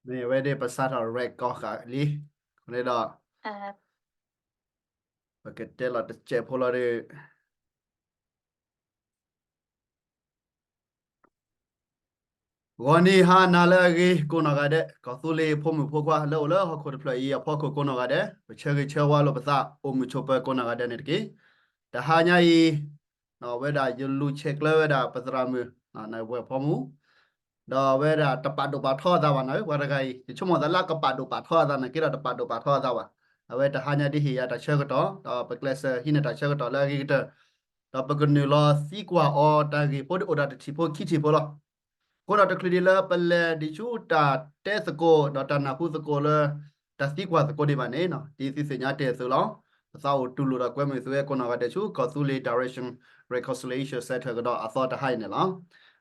မ့ၢ်ဝဲဒၣ်ပစးထီၣ် record ဃာ်လံ, အဃိန့ၣ်ဒီး ပကတဲလီၤတစဲးဖိလီၤဒီး ဂီၤနံၤဟါနၤလၢအဂ့ၤကိးနီၢ်ဂၤဒဲး, ကီၢ်သူလ့ၤဖိမုၣ်ဖိခွါလၢအိၣ်လၢဟီၣ်ခိၣ်တဖျၢၣ်အံၤအဖီခိၣ်ကိးနီၢ်ဂၤဒဲး, ပဆၢဂ့ၤဆၢဝါလိာ်ပသးအိၣ်မုာ်ဆိးပၢၤကိးနီၢ်ဂၤဒဲးန့ၣ်တက့ၢ်. တဟါညါအံၤ ဝဲဒၣ်ယလူၤဆဲးကျၢဝဲဒၣ်ပသရၣ်မုၣ် နဝဲၢ်ဖီမူ ဒီးအဝဲဒၣ်တပာ်ဒိၣ်ပာ်ထီအသးဘၣ်န့ၣ် ပှၤတဂၤအံၤ ယဆိကမိၣ်သးလၢအကပာ်ဒိၣ်ပာ်ထီအသးန့ၣ်က့ဒီး တပာ်ဒိၣ်ပာ်ထီအသးဘၣ်. အဝဲတဟါညါဒ်ဟ့ၣ်ယၤတၢ်ဆၢကတီၢ် ဒီးပကျဲးစၢးဟံးန့ၢ်တၢ်ဆၢကတီၢ်လၢအဂ့ၤကတၢၢ်, ဒီးပကနုာ်လီၤသံကွၢ်အီၤတၢ်ဂ့ၢ်ဖိဒ်အိၣ်ဒီးတထံၣ်ဖိခံထံၣ်ဖိလီၤ. အဃိဒီးတချုးဒံးလၢပလဲၤဒံးဆူတၢ်တဲသကိး ဒီးတၢ်နၢ်ဟူသကိးလၢ တၢ်သံကွၢ်သကိးဒံးဘၣ်န့ၣ်, ဒ်သုသ့ၣ်ညါတ့ၢ်အသိးလီၤ. ပသးအိၣ်တူၢ်လိာ်ဒီးကွဲမုာ်သုဝဲကိးနီၢ်ဂၤဒဲးဆူ ကီၢ်သူလ့ၤ Direction Reconciliation Center ကဒီးအသီတဟါအံၤန့ၣ်လီၤ.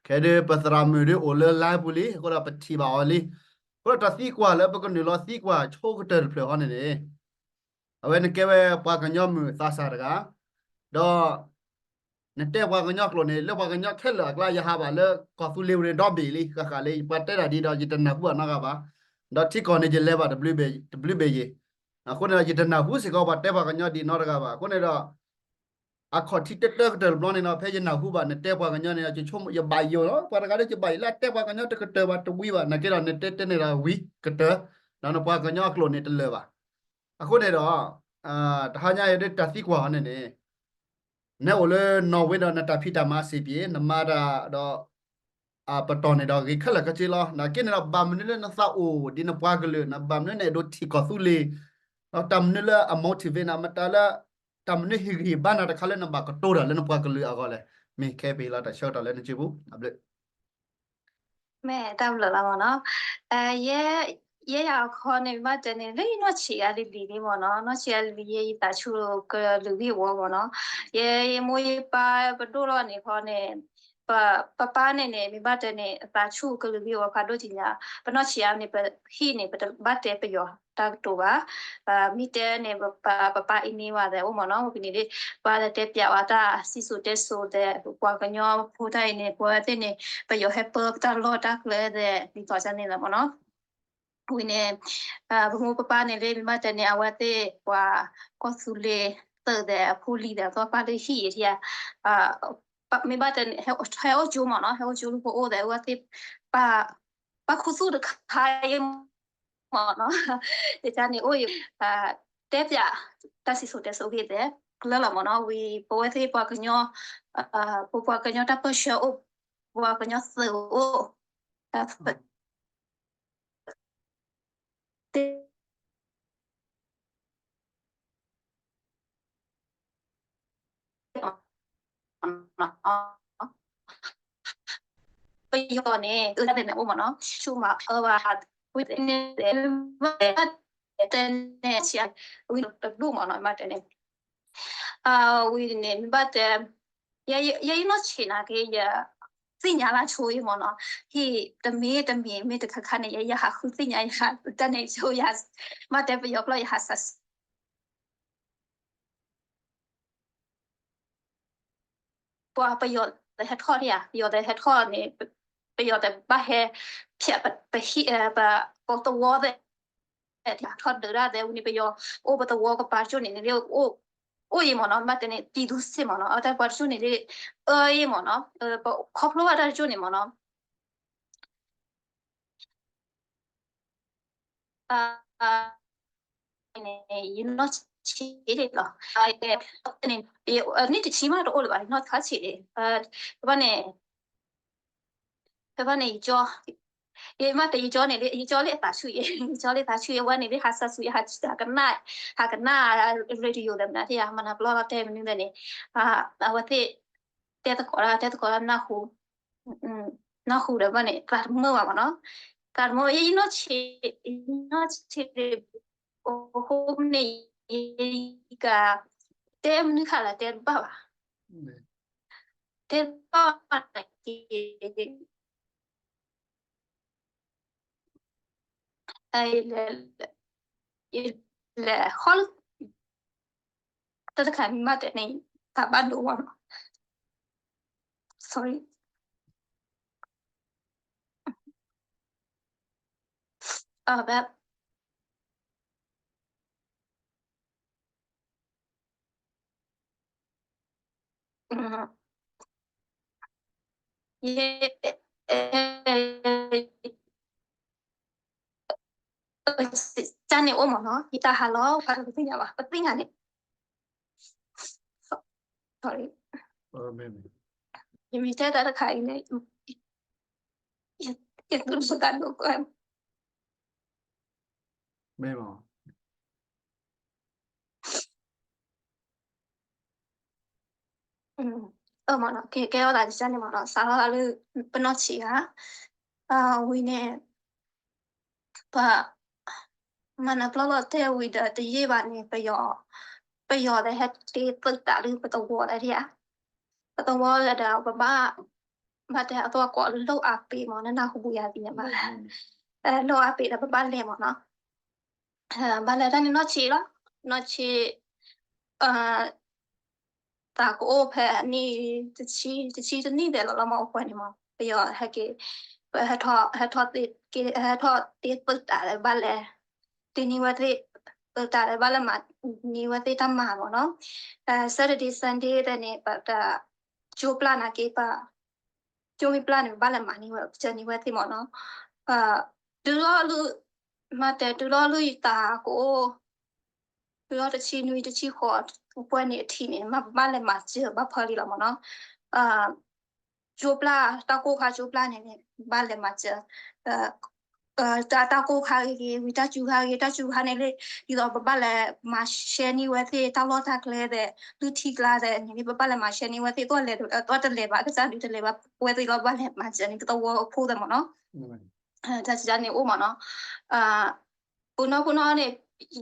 ခဲဒုးပသရၣ်မုၣ်ဒုးအိၣ်လၢ live ပူၤလံ, အဃိဒီးပထံၣ်ဘၣ်အီၤလံ. အဃိဒီးတၢ်သံကွၢ်လၢပကနုာ်လီၤသံကွၢ်ဆိကတၢၢ်တဖျၢၣ်ဃီန့ၣ်န့ၣ် အဝဲနကဲဝဲပှၤကညီမုၣ်သးစၢ်တဂၤ, ဒီး နတဲပှၤကညီကျိာ်န့ၣ် လၢပှၤကညီခဲလၢာ်အကျါ ယဟးဘၣ်လၢကီၢ်သူလ့ၤပူၤန့ၣ်ဒီဘ့ၣ်လံ, ဃၣ်ဃၣ်လံ, ပှၤတဲတၢ်ဒ်ဒီး ယတနၢ်ဟူဘၣ်နီတဂၤဘၣ်. ဒီးထံကီၢ်န့ၣ် ယလဲၤဘၣ်တဘျုးဘ့ၣ်ယဲၢ်, အဃိန့ၣ်ဒီး ယတနၢ်ဟူစ့ၢ်ကီး ပှၤတဲပှၤကညီဒ်နီတဂၤဘၣ်. အဃိန့ၣ်ဒီး အခီၣ်ထံးတၢတၢကတၢၢ်တဘျီန့ၣ်ဒီး ဖဲယနၢ်ဟူဘၣ်နတဲပှၤကညီန့ၣ်ဒီး ယဆိကမိၣ်ယဘၣ်ယိၣ်လီၤ. ပှၤတဂၤဒီးယဘၣ်ယိၣ်လၢအတဲပှၤကညီတကတၢၢ်ဘၣ်တဝံၤဘၣ်, နာ်က့ဒီးနတဲတဲန့ၣ်ဒီးဝံၤကတၢၢ်, ဒီးနပှၤကညီအကျိာ်န့ၣ်တလၢာ်ဘၣ်. အဃိန့ၣ်ဒီး တဟါညါအံၤဒ်တၢ်သံကွၢ်အီၤန့ၣ်န့ၣ် နဲအိၣ်လၢနီၣ်ဝ့ဒီး နတၢ်ဖံးတၢ်မၤစ့ၢ်ကီး နမၤတၢ်ဒီး ပတီၢ်န့ၣ်ဒီးဂ့ၤခဲလၢာ်ခဲဆ့လီၤ. နာ်က့န့ၣ်ဒီး ဘၣ်မနုၤလၢနသးအိၣ်ဒ်နပှၤကလုာ်, နဘၣ်မနုၤနအဲၣ်ဒိးထံၣ်ကီၢ်သူလ့ၤ, ဒီးတၢ်မနုၤလၢအ motivate နၤ, မတၤလၢ တၢ်မနုၤဟ့ၣ်ဂံၢ်ဟ့ၣ်ဘါနၤတခါလၢနဘၣ်ကတိၤတၢ်လၢနပှၤကလုာ်အဂီၢ်လဲၣ်. မ့ၢ်ခဲအံၤပဟ့ၣ်လီၤတၢ်ဆၢကတီၢ်လၢနစုပူၤ, တၢ်ဘျုး မ့ၢ်တၢ်ဘျုးလီၤမ့ၢ်နီၤ. ယဲယၤအခီန့ၣ် မ့ၢ်တဲန့ၣ် လၢယနီၢ်ဆံးအါလံလံန့ၣ်မ့ၢ်နီၤ, နီၢ်ဆံးအါလံလံ ယဲယသးဆူၣ်ကလုာ်ဂ့ၢ်ဝီမ့ၢ်နီၤ. ယဲယမိၢ်ယပၢ်ပဒိၣ်လီၤန့ၣ်ခီန့ၣ် ပပၢ်န့ၣ်န့ၣ် မ့ၢ်ဘၣ်တဲန့ၣ် အသးဆူၣ်ကလုာ်ဂ့ၢ်ဝီဖးဒိၣ်ကံညါ, ပနီၢ်ဆံးအါန့ၣ် ပဟံၣ်န့ၣ် ပတဘၣ်တဲပယီၤတၢ်ကတိၤဘၣ်. မ့ၢ်တဲန့ၣ် ပပၢ်အံၤန့ၢ်ဝဲသဲးအိၣ်မ့ၢ်နီၤ, ဝံၤန့ၣ်ဒ် ပှၤတဲပျးဝဲတၢ်စံၣ်စိၤတဲစိၤသဲး ပှၤကညီဖိတၢ်အံၤန့ၣ် ပဝဲသ့ၣ်န့ၣ် ပယီၤဟဲပၢပတၢ်လီၢ်တၢ်ကျဲသဲး ဒ်သိးန့ၣ်လီၤမ့ၢ်နီၤ. ဝံၤန့ၣ် ပမိၢ်ပပၢ်န့ၣ်လၢ မ့ၢ်ဘၣ်တဲန့ၣ် အဝဲသ့ၣ်ပှၤကီၢ်သူလ့ၤသုးသဲးအဖိလံၤသဲး အသီပၢ်လၢဟံၣ်အံၤထံဧါ, မ့ၢ်ဘၣ်တဲန့ၣ် ဟဲအိၣ်ကၠိမ့ၢ်နီၤ, ဟဲအိၣ်ကၠိလၢပအိၣ်သဲး အဝဲသ့ၣ် ပၢ်ခူသူၣ်တခါအံၤမ့ၢ်နီၤ, ယကန့ၣ်အိၣ်ယ တဲပျး တၢ်စံၣ်စိၤတဲစိၤဂ့ၢ်သဲး ကလၢလီၤမ့ၢ်နီၤ, ဝံၤပဝဲသ့ၣ်ပှၤကညီ ပပှၤကညီတၢ်ပၢဆှၢအိၣ်, ပှၤကညီသုးအိၣ်, တၢ် ပယီၤန့ၣ် အၢတၢ်န့ၣ်အိၣ်မ့ၢ်နီၤ, ဆူမၤအၢဘၣ်, ဝံၤန့ၣ် တဲန့ၣ် ဝံၤတဒူၣ်မ့ၢ်နီၤ မ့ၢ်တဲန့ၣ် ဝံၤန့ၣ် မ့ၢ်ဘၣ်တဲ ယဲယနီၢ်ဆံးနာ်က့ ယသ့ၣ်ညါလၢဆိအံၤမ့ၢ်နီၤ, ဟံၣ်တမံၤတမံၤ မ့ၢ်တခါခါန့ၣ် ယဲယဟးဃုသ့ၣ်ညါယၤ တၢ်န့ၣ်ဆိယၤ, မ့ၢ်တဲပယီၤကျိာ်ယဟးစး ပှၤပယီၤတဟဲထီၣ်ဒံးဧါ, ပယီၤတဟဲထီၣ်န့ၣ် ပယီၤတဘၣ်ဟဲ ဖျဲးပဟံၣ် ပသဝီသဲး ထီၣ်ဒုးဒၣ်သဲးဝံၤန့ၣ် ပယီၤအိၣ်ပသဝီကပၤတကၠိန့ၣ် အိၣ်အံၤမ့ၢ်နီၤ, မ့ၢ်တဲန့ၣ် ပြည်သူ့စစ်မ့ၢ်နီၤ, အတၢ်ပှၤတကၠိန့ၣ် အၢအံၤမ့ၢ်နီၤ, ပခီဖျိဘၣ်တၢ်တကၠိန့ၣ်မ့ၢ်နီၤ န့ၣ် ယနီၢ်ဆံးလီၤ. န့ၣ် န့ၣ်တဆံမးတအိၣ်လၢၤဘၣ်, ယနီၢ်ဆံးလီၤ. ဖဲဘၣ်န့ၣ် ဖဲဘၣ်န့ၣ် ယကၠီ, ယမ့ၢ်တဲယကၠီန့ၣ် ယကၠီလၢအသးဆူၣ်ယဲ, ယကၠီလၢသးဆူၣ်ယဲ ဝဲန့ၣ်လၢဟးစၢ်ဆူၣ်ယဲ ဟးကနၣ်, ဟးကနၣ် radio သ့ၣ်မနုၤ မၤနၢ်ပျီလီၤတဲမနုၤလဲၣ်န့ၣ်, အဝဲသ့ၣ် တဲသကိးတၢ် တဲသကိးတၢ်နၢ်ဟူ နၢ်ဟူဒီးဘၣ်န့ၣ် သးတမုာ်ဘၣ်မ့ၢ်နီၤ, သးတမုာ် ယနီၢ်ဆံး ယနီၢ်ဆံး အိၣ်ဃိန့ၣ် ယက တဲမနုၤခါလၢတဲတဘၣ်ဘၣ်, တဲတဘၣ်ဘၣ်န့ၣ် လဲၤ လဲၤဃီလၢ တၢ်တခါမ့ၢ်ဘၣ်တဲန့ၣ် တၢ်ဘၣ်ဒိဝဲလီၤ, sorry. အဘၣ် ယ တၢ်န့ၣ်အိၣ်မ့ၢ်နီၤ, ယတၢ်ဟးလီၤ ပှၤတသ့ၣ်ညါဘၣ်, ပသ့ၣ်ညါန့ၣ် sorry, ယမ့ၢ်တဲတၢ်တခါအံၤန့ၣ် ယသူၣ်ဒိၣ်သးဒိၣ်ကွၢ် မ့ၢ်မ့ၢ် အၢမ့ၢ်နီၤ, ကဲကဲအီၣ်သးတစၢ်န့ၣ်မ့ၢ်နီၤ, စးထီၣ်သးလၢ ပနီၢ်ဆံးဧါ, ဝံၤန့ၣ် ပ မၤနၢၤပျီလီၤတဲာ်ဝံၤဒီးတယံာ်ဘၣ်န့ၣ် ပယီၤ ပယီၤဒီးဟဲတ့သုးတၢ်လၢပသဝီလၢဒၣ်ဧါ, ပသဝီလၢဒီးပဘၣ် ဘၣ်တဲအသီၣ်ကိးလၢလီၢ်အါပ့ၤမ့ၢ် နနၢ်ဟူဘူးယၤသ့ၣ်ညါဘၣ်, လီၢ်အါပ့ၤဒီးပဘၣ်လဲၤမ့ၢ်နီၤ, ဘၣ်လဲၤတၢ်န့ၣ်နီၢ်ဆံးလီၤ, နီၢ်ဆံး သးကအိၣ်ဖဲအနံၣ် တဆံ တဆံတနံၣ်ဒဲးလီၤလီၤမ့ၢ်အိၣ်ပှဲၤန့ၣ်မ့ၢ် ပယီၤဟဲက့ၤ ဟဲထီၣ် ဟဲထီၣ်တ့ ဟဲထီၣ်တ့သုးတၢ်လၢဘၣ်လဲၤ တ့န့ၢ်ဝဲသ့ၣ် သုးတၢ်လၢဘၣ်လဲၤမၤန့ၢ်ဝဲသ့ၣ်တၢ်မၤမ့ၢ်နီၤ, Saturday Sunday သ့ၣ်န့ၣ် ပတ ကၠိပျၢ်နာ်က့ ပ ကၠိမ့ၢ်ပျၢ်န့ၣ် ပဘၣ်လဲၤမၤန့ၢ်ဝဲ ပစၢၤန့ၢ်ဝဲသ့ၣ်မ့ၢ်နီၤ, တုၤလီၤလၢ မ့ၢ်တဲတုၤလီၤလၢယသးကအိၣ် တုၤလီၤတဆံနွံတဆံဃိး ပှဲၤန့ၣ်အထံးန့ၣ် မ့ၢ်ပဘၣ်လဲၤမၤစၢၤဘၣ်ဖၢလံလီၤမ့ၢ်နီၤ, ကၠိပျၢ် တၢ်ကိၢ်ခါကၠိပျၢ်န့ၣ်န့ၣ် ဘၣ်လဲၤမၤစၢၤ တၢ် တၢ်ကိၢ်ခါဂ့ၤဂ့ၤ ဝံၤတၢ်စူၤခါဂ့ၤ တၢ်စူၤခါန့ၣ်လၢ ဒ်သိးပဘၣ်လဲၤမၤရှဲန့ၢ်ဝဲသ့ၣ် တၢ်လီၢ်တၢ်ကျဲသ့ၣ် လုၢ်ထံကျါသ့ၣ်န့ၣ် ပဘၣ်လဲၤမၤရှဲန့ၢ်ဝဲသ့ၣ် သီၣ်လဲၤ သီၣ်တလဲၤဘၣ် ကစၢ်ဒုးတလဲၤဘၣ် ပဝဲသ့ၣ်လီၤဘၣ်လဲၤမၤစၢၤန့ၣ် ပသဝီဖိသ့ၣ်မ့ၢ်နီၤ, တၢ်စံးတၢ်န့ၣ်အိၣ်မ့ၢ်နီၤ, ပူၤနီၤပူၤနီၤန့ၣ်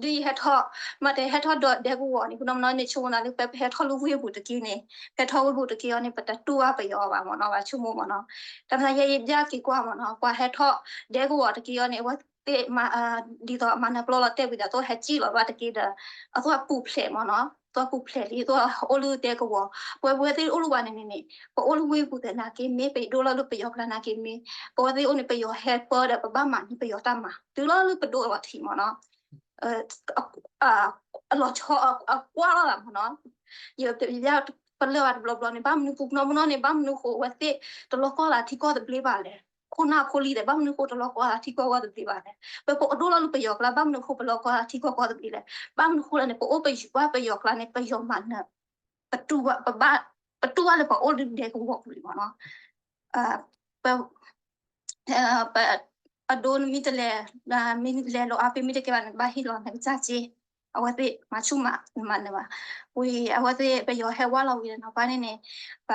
ဒ်ယဟဲထီၣ် မ့ၢ်တဲဟဲထီၣ်ဒီးဒဲကဝီၤန့ၣ် ပူၤနီၤပူၤနီၤန့ၣ် ဆိကမိၣ်သးလၢ ပဟဲထီၣ်လၢဝ့ၢ်ပူၤတက့ၢ်န့ၣ် ဟဲထီၣ်ဝ့ၢ်ပူၤတက့ၢ်အီၤန့ၣ် ပတတူၢ်ဘၣ်ပယီၤဘၣ်မ့ၢ်နီၤ ဘၣ်ဆိကမိၣ်မ့ၢ်နီၤ, တၢ်မနုၤယဲယဘၣ်က့ၤကွၢ်မ့ၢ်နီၤ ပှၤဟဲထီၣ်ဒဲကဝီၤတက့ၢ်အီၤန့ၣ် အဝဲသ့ၣ် ဒ်သိးမၤနၢၤပျီလီၤတဲာ်ဝံၤဒီး အသိးဟဲစံၣ်လီၤဘၣ်တက့ၢ်ဒီး အသိးပူၤဖျဲးမ့ၢ်နီၤ အသိးပူၤဖျဲးလံ အသိးအိၣ်လၢဒဲကဝီၤ ပဝဲပဝဲသ့ၣ်အိၣ်လၢပှၤန့ၣ်န့ၣ်န့ၣ် ပအိၣ်လၢဝ့ၢ်ပူၤသ့ၣ်နာ်က့မ့ၢ် ပဒိၣ်လီၤလၢပယီၤကျါနာ်က့မ့ၢ် ပဝဲသ့ၣ်အိၣ်န့ၣ် ပယီၤဟဲပၢဒီး ပဘၣ်မၤန့ၢ်ပယီၤတၢ်မၤ တုၤလီၤလၢပဒိၣ်အထံးမ့ၢ်နီၤ အလီၤဆီအကွၢ်လီၤသးမ့ၢ်နီၤ ယပလၢၢ်ဘၣ်တဘျီဘျီန့ၣ် ဘၣ်မနုၤဃိနီၤမ့ၢ်နီၤန့ၣ် ဘၣ်မနုၤဃိအဝဲသ့ၣ်တလီၤကီသးထံကီၢ်သဘျ့ဘၣ်လဲၣ် ခိၣ်နၢ်ဖိလံၤဒီး ဘၣ်မနုၤဃိတလီၤကီသးထံကီၢ်ကီၢ်သဘျ့ဘၣ်လဲၣ် ပပဒိၣ်လီၤလၢပယီၤကျါ ဘၣ်မနုၤဃိပလီၤကီသးထံကီၢ်ကီၢ်သဘျ့လဲၣ် ဘၣ်မနုၤဃိလဲၣ်န့ၣ် ပအိၣ်ပယူၤဘၣ်ပယီၤကျါန့ၣ် ပယီၤမၤနၢၤ ပတူၢ်ဘၣ် ပဘၣ် ပတူၢ်ဘၣ်လၢပအိၣ်လၢဒဲကဝီၤပူၤလံမ့ၢ်နီၤ ပ ပ အဒိနမ့ၢ်တလဲၤ မ့ၢ်လဲၤလီၤအါဖဲမ့ၢ်တကဲဘၣ်န့ၣ် ဘၣ်ဟ့ၣ်လီၤနကစၢ်စ့ အဝဲသ့ၣ်မၤဆူၣ်မၤနၢၤဘၣ် ဝံၤအဝဲသ့ၣ်ပယီၤဟဲဝါလီၤဝံၤဒီးနီၤ ပှၤန့ၣ်န့ၣ် ပ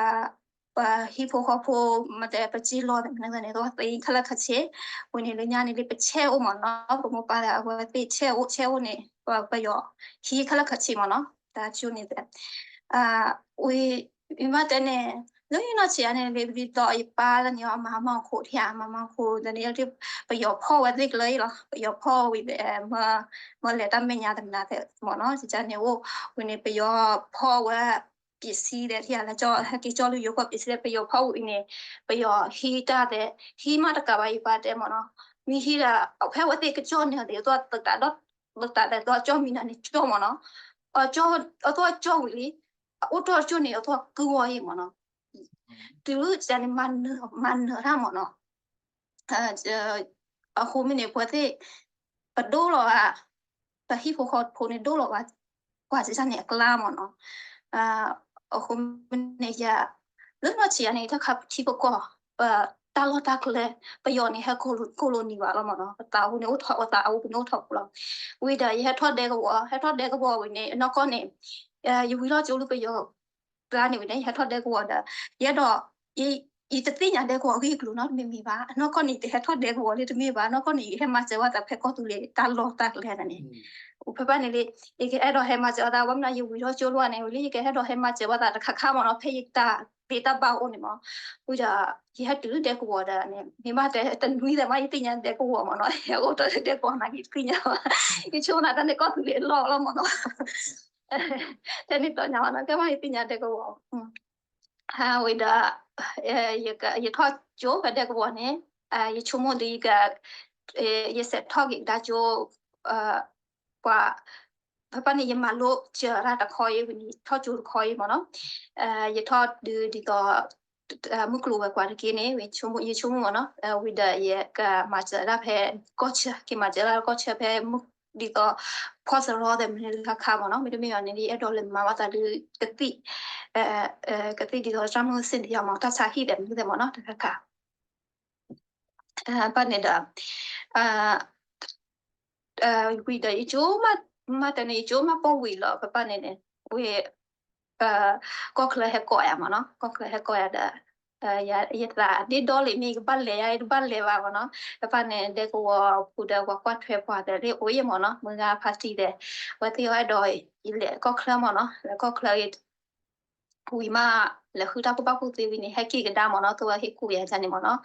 ပဟံၣ်ဖိဃီဖိ မ့ၢ်တဲပစ့လီၤမနုၤန့ၣ် သ့ခဲလၢာ်ခဲဆ့ ဝံၤန့ၣ်လၢညါန့ၣ်လၢပဆဲးအိၣ်မ့ၢ်နီၤ ပမိၢ်ပၢ်ဒီးအဝဲသ့ၣ်ဆဲးအိၣ်ဆဲးအိၣ်န့ၣ် ပယီၤဟံးခဲလၢာ်ခဲဆ့မ့ၢ်နီၤ တၢ်ဆိန့ၣ် ဝံၤ မ့ၢ်တဲန့ၣ် လၢယနီၢ်ဆံးအါန့ၣ် လၢဒ်သိးယပၢ်လၢန့ၣ် အမၤမၤခိၣ်ထံၣ် အမၤမၤခိၣ် တၢ်န့ၣ် ပယီၤဖီၣ်ဝဲသ့ၣ်ကျၢၤအံၤလီၤ ပယီၤဖီၣ်ဝံၤ မ့ၢ်လဲၤတၢ်မဲာ်ညါတမနုၤသ့ၣ်မ့ၢ်နီၤ တၢ်န့ၣ်အိၣ် ဝံၤန့ၣ် ပယီၤဖီၣ်ဝဲ ပစ္စည်းသ့ၣ်ထံၣ်လၢ ဟဲက့ၤကၠီလူၤယိၤကီၢ်ပစ္စည်းသ့ၣ် ပယီၤဖီၣ်ဝံၤအံၤန့ၣ် ပယီၤဟံးတၢ်သ့ၣ် ဟံးမးတကးဘၣ်ယပၢ်တဲမ့ၢ်နီၤ မ့ၢ်ဟံးဒီး ဖဲအဝဲသ့ၣ်ကကၠီန့ၣ်သ့ၣ် အသိးသုးတၢ်ဒီး သုးတၢ်သ့ၣ် အသိးကၠီမံၤနၤန့ၣ်ကၠီမ့ၢ်နီၤ အသိးကၠီဝံၤလံ အအိၣ်တီၢ်ကၠိန့ၣ် အသိးကဝီၤအံၤမ့ၢ်နီၤ တုၤတၢ်န့ၣ် မၤနၢၤတၢ်မ့ၢ်နီၤ အဃိမ့ၢ်န့ၣ် ပှၤသ့ၣ် ပဒိၣ်လီၤဧါ ပဟံၣ်ဖိဃီဖိန့ၣ် ဒိၣ်လီၤဘၣ် ကွၢ်စ့ၢ်န့ၣ်အကျါမ့ၢ်နီၤ အဃိမ့ၢ်န့ၣ်ယ လၢနီၢ်ဆံးယၤန့ၣ် တၢ်ခါထံပကီၢ် ပတၢ်လီၢ်တၢ်ကျဲ ပယီၤန့ၣ် ဟဲကိးလိာ်နံၤဘၣ်လီၤမ့ၢ်နီၤ ပသးအူန့ၣ်အိၣ်ထီၣ် ပသးအူပူၤန့ၣ်အိၣ်ထီၣ်ပူၤလီၤ ဝံၤဒီးယဟဲထီၣ်ဒဲကဝီၤ ဟဲထီၣ်ဒဲကဝီၤဝံၤန့ၣ် အနီၢ်ကီၢ်န့ၣ် ယဝံၤလီၤကၠိလၢပယီၤ ကျါန့ၣ်ဝံၤန့ၣ် ယဟဲထီၣ်ဒဲကဝီၤဒီး ယအဲၣ်ဒိး ယတသ့ၣ်ညါဒဲကဝီၤအဂ့ၢ်အကျိၤနီတမံၤမံၤဘၣ် အနီၢ်ကီၢ်န့ၣ် ယဟဲထီၣ်ဒဲကဝီၤလၢတမ့ၢ်ဘၣ် အနီၢ်ကီၢ်န့ၣ် ယဟဲမၤစၢၤဘၣ်သးဖဲကီၢ်သူလ့ၤတၢ်လီၢ်တၢ်ကျဲန့ၣ် ဖဲဖဲန့ၣ်လံ ယကအဲၣ်ဒိးဟဲမၤစၢၤဘၣ်သး ဘၣ်မနုၤယဝံၤထီၣ်ကၠိလီၤန့ၣ်ဝံၤလံ ယကအဲၣ်ဒိးဟဲမၤစၢၤဘၣ်သးတခါခါမ့ၢ်နီၤ ဖဲယတၢ်သ့တၢ်ဘၣ်အိၣ်န့ၣ်မ့ၢ် ဝံၤဒီး ယဟဲတုၤလၢဒဲကဝီၤဒီးန့ၣ် မ့ၢ်ဘၣ်တဲတနွံဒီးမ့ၢ်ယသ့ၣ်ညါဒဲကဝီၤမ့ၢ်နီၤ ယအိၣ်တ့ၢ်လၢဒဲကဝီၤနာ်က့ယသ့ၣ်ညါဘၣ် ယဆိကမိၣ်တၢ်န့ၣ်ကီၢ်သူလ့ၤအလီၢ်လီၤမ့ၢ်နီၤ ဖဲန့ၣ်တီညါဘၣ်နီၤ ကဲမ့ၢ်ယသ့ၣ်ညါဒဲကဝီၤ ဝံၤဒီး ယထီၣ်ကၠိဖဲဒဲကဝီၤန့ၣ် ယဆိကမိၣ်ဒီးယက ယစဲးထီၣ်က့ၤကဒါကၠိ ပှၤ ဖဲဖဲန့ၣ် ယမၤလိစၢၤတၢ်တခီအံၤဝံၤန့ၣ် ထီၣ်ကၠိတခီအံၤမ့ၢ်နီၤ, ယထီၣ်ဒုးဒ်သိး မုၢ်ကျိၤဝဲၤကွာ်တက့ၢ်န့ၣ် ဝံၤဆိကမိၣ် ယဆိကမိၣ်မ့ၢ်နီၤ, ဝံၤဒီးယကမၤစၢၤတၢ်ဖဲကီၢ်ဆၢ က့ၤမၤစၢၤတၢ်ကီၢ်ဆၢဖဲမုၢ် ဒ်သိး ဖီၣ်စရီသဲးမနုၤတခါခါမ့ၢ်နီၤ, မ့တမ့ၢ်အီၤန့ၣ် ယအဲၣ်ဒိးလဲၤမၤဘၣ်သးဒုး ကသံၣ် ကသံၣ်ဒ်သိးတၢ်မုၢ်စ့ၣ်န့ၣ်ယမ့ၢ် တၢ်ဆါဟံၣ်သဲးမနုၤသဲးမ့ၢ်နီၤ တခါခါ ဘၣ်န့ၣ်ဒီး ဝံၤဒီးယကၠိမး မၤတၢ်န့ၣ် ယကၠိမးပိာ်ဝံၤလီၤ ပပၢ်န့ၣ်န့ၣ် ဝံၤ ကီၢ်ချၢဟဲကိးယၤမ့ၢ်နီၤ, ကီၢ်ချၢဟဲကိးယၤဒီး ယသးဒ့ဒီလံမ့ၢ် ယကဘၣ်လဲၤယၤ ယတဘၣ်လဲၤဘၣ်မ့ၢ်နီၤ, ပပၢ်န့ၣ် ဒဲကဝီၤပူၤဒီး ပှၤကွၢ်ထွဲပှၤသးလၢအိၣ်ယဲၢ်မ့ၢ်နီၤ, မုၢ်ဂၤဖါတံၢ်ဒီး ဝဲသ့ၣ်အီၤအဲၣ်ဒိး ယလဲၤကီၢ်ချၢမ့ၢ်နီၤ, လဲၤကီၢ်ချၢ ဝံၤမး လဲၤဃုတၢ်ကူၣ်ဘၣ်ကူၣ်သ့ဝံၤန့ၣ် ဟဲက့ၤကဒါမ့ၢ်နီၤ, သိးဝဲဟ့ၣ်ကူၣ်ယၤန့ၣ်မ့ၢ်နီၤ,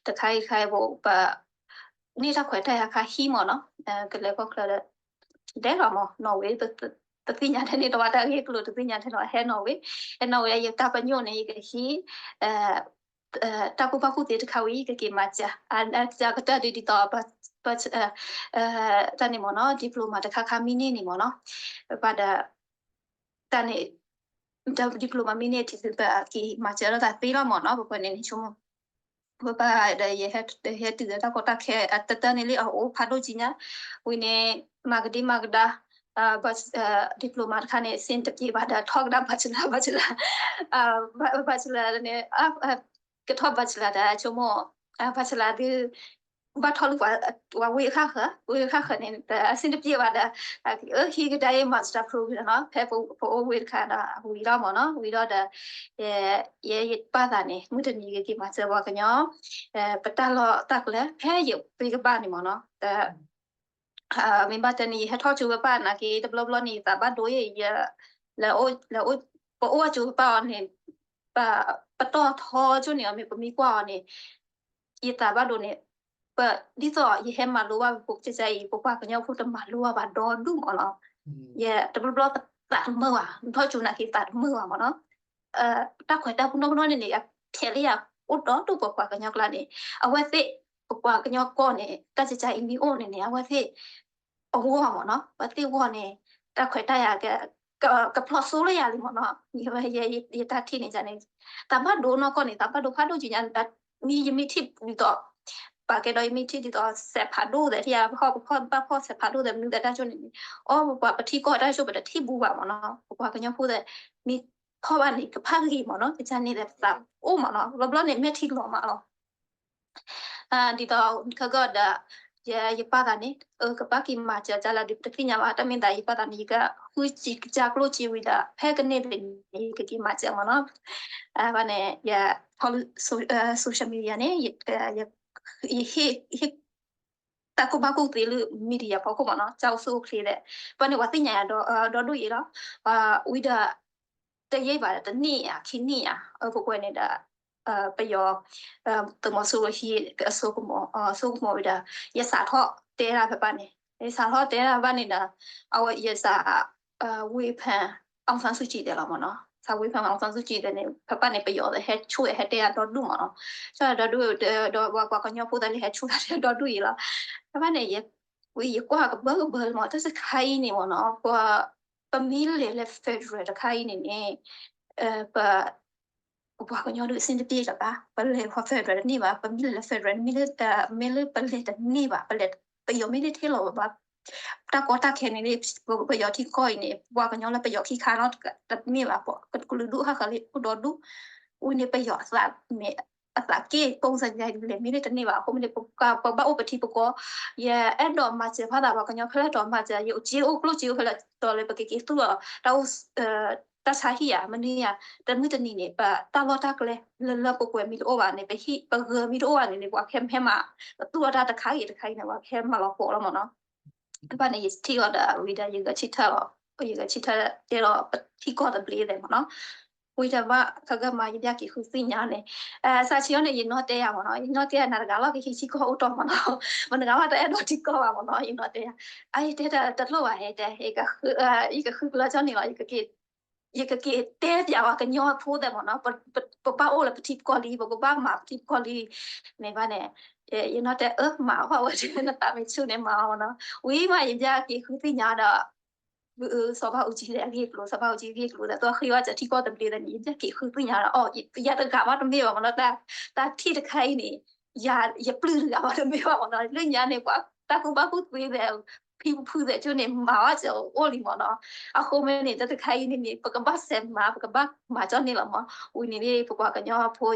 တခါအံၤတခါအံၤ ပ န့ၢ်တၢ်ခွဲးတၢ်ယာ်ခါဟံးမ့ၢ်နီၤ, ကလဲၤကီၢ်ချၢဒီး ဒဲလီၤမ့ၢ်နီၣ်ဝ့ တသ့ၣ်ညါထဲန့ၣ် တဝဲတၢ်ဂ့ၢ်ကျိၤတသ့ၣ်ညါထဲန့ၣ် ဟဲနီၣ်ဝ့, ဟဲနီၣ်ဝ့ ယတၢ်ပညိၣ်န့ၣ် ယကဟံး တၢ်ကူၣ်ဘၣ်ကူၣ်သ့တခါဝံၤ ယကက့ၤမၤစၢၤ ကတၢၢ်ဒ်ဒ်သိး တၢ်န့ၣ်မ့ၢ်နီၤ diploma တခါခါမံန့ၢ်န့ၣ်မ့ၢ်နီၤ, ပဘၣ်ဒီး တၢ်န့ၣ် diploma မံန့ၢ်ထံသုပက့ၤမၤစၢၤလိာ်သးသ့လီၤမ့ၢ်နီၤ, ပပှၤန့ၣ်န့ၣ်ဆိကမိၣ် ပဘၣ်ဒီး ယဟဲတုၤဒီးတၢ်ကီတၢ်ခဲ အတတၢၢ်န့ၣ်လံအအိၣ်ဖးဒိၣ်ကံညါ, ဝံၤန့ၣ် မၤကဒံမၤကဒါ diploma တခါန့ၣ် စ့တပျ့ၤဘၣ်ဒီး ထီၣ်ကဒါ bachelor bachelor bachelor န့ၣ် ကထီၣ် bachelor ဒီးဆိကမိၣ် bachelor ဒုး ဘၣ်ထီၣ်လၢပှၤဝ့ၢ်ဃၣ်ဃၢၤ ဝ့ၢ်ဃၣ်ဃၢၤန့ၣ် အစ့တပျ့ၤဘၣ်ဒီး ဟံးကဒါအံၤ master program နီၤ, ဖဲပအိၣ်ဝ့ၢ်တခါဒီး ဝံၤလီၤမ့ၢ်နီၤ, ဝံၤလီၤဒီး ယဲယပာ်သးန့ၣ် မုၢ်တနံၤကက့ၤမၤစၢၤပှၤကညီ ပတၢ်လီၢ်တၢ်ကျဲ ဖဲယပှ့ၤကဘၣ်န့ၣ်မ့ၢ်နီၤ, မ့ၢ်ဘၣ်တဲန့ၣ် ယဟဲထီၣ်ကၠိဝဲပၢ်နာ်က့ တဘျီဘျီန့ၣ် ယသးဘၣ်ဒိယဲ လၢ ပအိၣ်ကၠိပၢ်အီၤန့ၣ် ပတီၢ်ထီကၠိန့ၣ် အမ့ၢ်ပမ့ၢ်ကွၢ်အီၤန့ၣ် ယသးဘၣ်ဒိန့ၣ် ပ ဒ်သိးယဟဲမၤလိဘၣ်ပဖိကစၢ်အံၤ ပပှၤကညီဖိတမၤလိဘၣ်ပှၤဒီဒူၣ်မ့ၢ်နီၤ, ယတဘျီဘျီသးတမုာ်ဘၣ် ထီၣ်ကၠိနာ်က့သးတမုာ်ဘၣ်မ့ၢ်နီၤ, တၢ်ခွဲးတၢ်ပနီၣ်ပနီၣ်န့ၣ်န့ၣ် အထဲးလၢယအိၣ်ဒီဒူၣ်ပပှၤကညီကျါန့ၣ် အဝဲသ့ၣ် ပပှၤကညီကီၢ်န့ၣ် တၢ်ကစၢ်အံၤမ့ၢ်အိၣ်န့ၣ်န့ၣ် အဝဲသ့ၣ် အဂီၢ်မ့ၢ်နီၤ, အဝဲသ့ၣ်ဂီၢ်န့ၣ် တၢ်ခွဲးတၢ်ယာ် ကဖျီၣ်စိလၢယၤလံမ့ၢ်နီၤ, ယတၢ်ထံၣ်န့ၣ်န့ၣ် သးဘၣ်ဒိနီၢ်ကီၢ်န့ၣ် သးဘၣ်ဒိဖးဒိၣ်ကံညါ မ့ၢ်ယမ့ၢ်ထံၣ်ဒ်သိး ပာ်ကဲဒီးယမ့ၢ်ထံၣ်ဒ်သိး စဲးဖးဒိၣ်သဲးထံၣ်ယၤ ပဖီၣ်ပဖီၣ်ဘၣ်ဖီၣ်စဲးဖးဒိၣ်သဲးမနုၤသဲးတၢ်ကၠိန့ၣ်န့ၣ် အီၣ်ပပှၤပထံကီၢ်တၢ်ကၠိ ပတထံၣ်ဘူးဘၣ်မ့ၢ်နီၤ, ပပှၤကညီဖိသဲး မ့ၢ်ဖီၣ်ဘၣ်န့ၣ် ကဖးဂ့ၤမ့ၢ်နီၤ, ကစၢ်န့ၣ်သးအိၣ်မ့ၢ်နီၤ, ဘျီဘျီန့ၣ် မဲာ်ထံလီၤမးလီၤ ဒ်သိးခဲကီၢ်ဒီး ယပာ်သးန့ၣ် ကဘၣ်က့ၤမၤစၢၤကၢ်လၢဒုးတသ့ၣ်ညါဘၣ် တၢ်မ့ၢ်သးယပာ်သးန့ၣ် ယကဃုစံးကစၢ်ကျိၣ်စ့ဝံၤဒီး ဖဲကန့ၢ်ဘၣ်န့ၣ် ယကက့ၤမၤစၢၤမ့ၢ်နီၤ, ဘၣ်န့ၣ် ယထီၣ်လၢ social media န့ၣ် ယဟ့ၣ် တၢ်ကူၣ်ဘၣ်ကူၣ်သ့လၢ media ဖီခိၣ်မ့ၢ်နီၤ, ကၢ်အိၣ်ဆူၣ်အိၣ်ချ့သဲး, ပှၤန့ၣ်ပှၤသ့ၣ်ညါယၤဒီဒူၣ်အံၤလီၤ, ဝံၤဒီး တယံာ်ဘၣ်တနံၣ်ဧါ ခံနံၣ်ဧါ, ပကွဲးန့ၣ်ဒီး ပယီၤ သုးမီၤစိရိၤဟံးအစိကမီၤ အစိကမီၤဝံၤဒီး ယစးထီၣ်တဲဒၣ်ဖဲဘၣ်န့ၣ်, ယစးထီၣ်တဲဒၣ်ဘၣ်န့ၣ်ဒီး အဝဲယစး ဝေဖန်အောင်ဆန်းစုကြည်သဲးလီၤမ့ၢ်နီၤ, စးဝေဖန်အောင်ဆန်းစုကြည်သဲးန့ၣ် ဖဲဘၣ်န့ၣ် ပယီၤဟဲဆူၣ်ဟဲတဲအဒီဒူၣ်မ့ၢ်နီၤ, ဆူၣ်ဒီဒူၣ်ဒီး ပှၤကညီဖိသးလၢဟဲဆူၣ်ဒီဒူၣ်အံၤလီၤ, ဖဲဘၣ်န့ၣ် ယကွၢ်ကဘၢကဘၢလီၤမ့ၢ် တၢ်တခါအံၤန့ၣ်မ့ၢ်နီၤ, ပှၤ ပမ့ၢ်လဲၤလၢ federal တခါအံၤန့ၣ်န့ၣ် ပ ပပှၤကညီဒုးအဆင်တပြေလၢၤဘၣ်, ပလဲၤဖဲ federal တန့ၢ်ဘၣ်, ပမ့ၢ်လဲၤလၢ federal မ့ၢ်လၢ မ့ၢ်လၢပလဲၤတန့ၢ်ဘၣ်, ပလဲၤ ပယီၤမ့ၢ်လၢထဲလီၤဘၣ်, တၢ်ကီတၢ်ခဲန့ၣ်လၢ ပယီၤထံကီၢ်အံၤန့ၣ် ပပှၤကညီလၢပယီၤခံခါနီတမ့ၢ်ဘၣ်, ကလုာ်ဒူၣ်ဟးဃၢၤလၢအိၣ်ဒီဒူၣ်, ဝံၤန့ၣ်ပယီၤအသးမ့ၢ် အသးက့ၢ် ပုံစံယလဲၤမ့ၢ်လၢတန့ၢ်ဘၣ်, အဃိမ့ၢ်န့ၣ် ပဘၣ်အိၣ်ပထံပကီၢ်, ယအဲၣ်ဒိးမၤစၢၤဖးသးပှၤကညီခဲလၢာ်တီၤမၤစၢၤ ယအိၣ်စ့အိၣ်ကျိၣ်စ့အိၣ်ခဲလၢာ်တီၤလၢ ပကက့ၤသူၣ်လီၤ တၢ်အိၣ် တၢ်ဆါဟံၣ်ဧါ မနုၤဧါ, တမုၢ်တနံၤန့ၣ် ပတၢ်လီၢ်တၢ်ကျဲ လၢလၢပှဲၤပှဲၤမ့ၢ်တအိၣ်ဘၣ်န့ၣ် ပဟံၣ်ပဂၢၤမ့ၢ်တအိၣ်ဘၣ်န့ၣ်န့ၣ် ပှၤခဲမဟဲမၤ ပသူၣ်လီၤတၢ်တခါဂ့ၤတခါဂ့ၤန့ၣ် ပှၤခဲမၤလီၤပိာ်လီၤမ့ၢ်နီၤ, ဘၣ်န့ၣ် ယထံၣ်အီၤဒီးဝံၤဒီး ယဂဲၤဆၢထၢၣ်လီၤ, ယဂဲၤဆၢထၢၣ်တဲလီၤပထံကီၢ်သဘျ့သဲးမ့ၢ်နီၤ, ဝံၤဒီးဘၣ်ခါဂၤမၤ ယဘၣ်က့ၤဃုသ့ၣ်ညါန့ၣ်, စးဆံးအီၤန့ၣ် ယနီၢ်တဲယၤမ့ၢ်နီၤ, ယနီၢ်တဲယၤနၤတဂၤလီၤ ကဟံးထံကီၢ်အိၣ်တီၢ်မ့ၢ်နီၤ, မနုၤဂၤမးတအဲၣ်ဒိးထံကီၢ်ဘၣ်မ့ၢ်နီၤ, ယနီၢ်တဲယၤ အအံၤတဲတၢ်တလိၣ်ဘၣ်ဟဲတဲ ယကဃုကလၢကၠီန့ၣ်လီၤ, ယကက့ၤတဲပၠးဝဲကညီဖိသဲးမ့ၢ်နီၤ, ပဘၣ်အိၣ်လၢပထံပကီၢ်လံ, ပကဘၣ်မၤပထံပကီၢ်လံ, မ့ၢ်ဘၣ်န့ၣ် ယနီၢ်တဲအၢမၤအီၣ်ဝဲဒၣ်နသးမ့ၢ်ဆူၣ်န့ၣ်မၤအီၣ်မ့ၢ်နီၤ, ဝံၤမးယဘၣ်က့ၤဃုသ့ၣ်ညါဒီး စီၤဘၣ်အူကၠံလဲၣ်အဂ့ၢ်အကျိၤ စီၤဘၣ်အူကၠံအဂ့ၢ်အကျိၤ ဒီးသီဃ့ဘၣ်စၢၤထံကီၢ်သဘျ့သန့ၣ် ယဘၣ်က့ၤဃုသ့ၣ်ညါဒီး ယတဂၤဘၣ်တမ့ၢ်ဘၣ်မ့ၢ်နီၤ, တၢ်ထံၣ်တခါအံၤန့ၣ် ယပျုၢ်တဂၤဘၣ်တမ့ၢ်ဘၣ်မ့ၢ်နီၤ, လၢညါန့ၣ် ပှၤတၢ်ကူၣ်ဘၣ်ကူၣ်သ့ဒီး ဖံဖုသဲးကၠိန့ၣ် မၤဘၣ်စၢၤအိၣ်လံမ့ၢ်နီၤ, အဃိမ့ၢ်န့ၣ် တၢ်တခါအံၤန့ၣ်န့ၣ် ပကဘၣ်စဲးမၤ ပကဘၣ်မၤကၠီန့ၣ်လီၤမ့ၢ်, ဝံၤန့ၣ် ပပှၤကညီဖ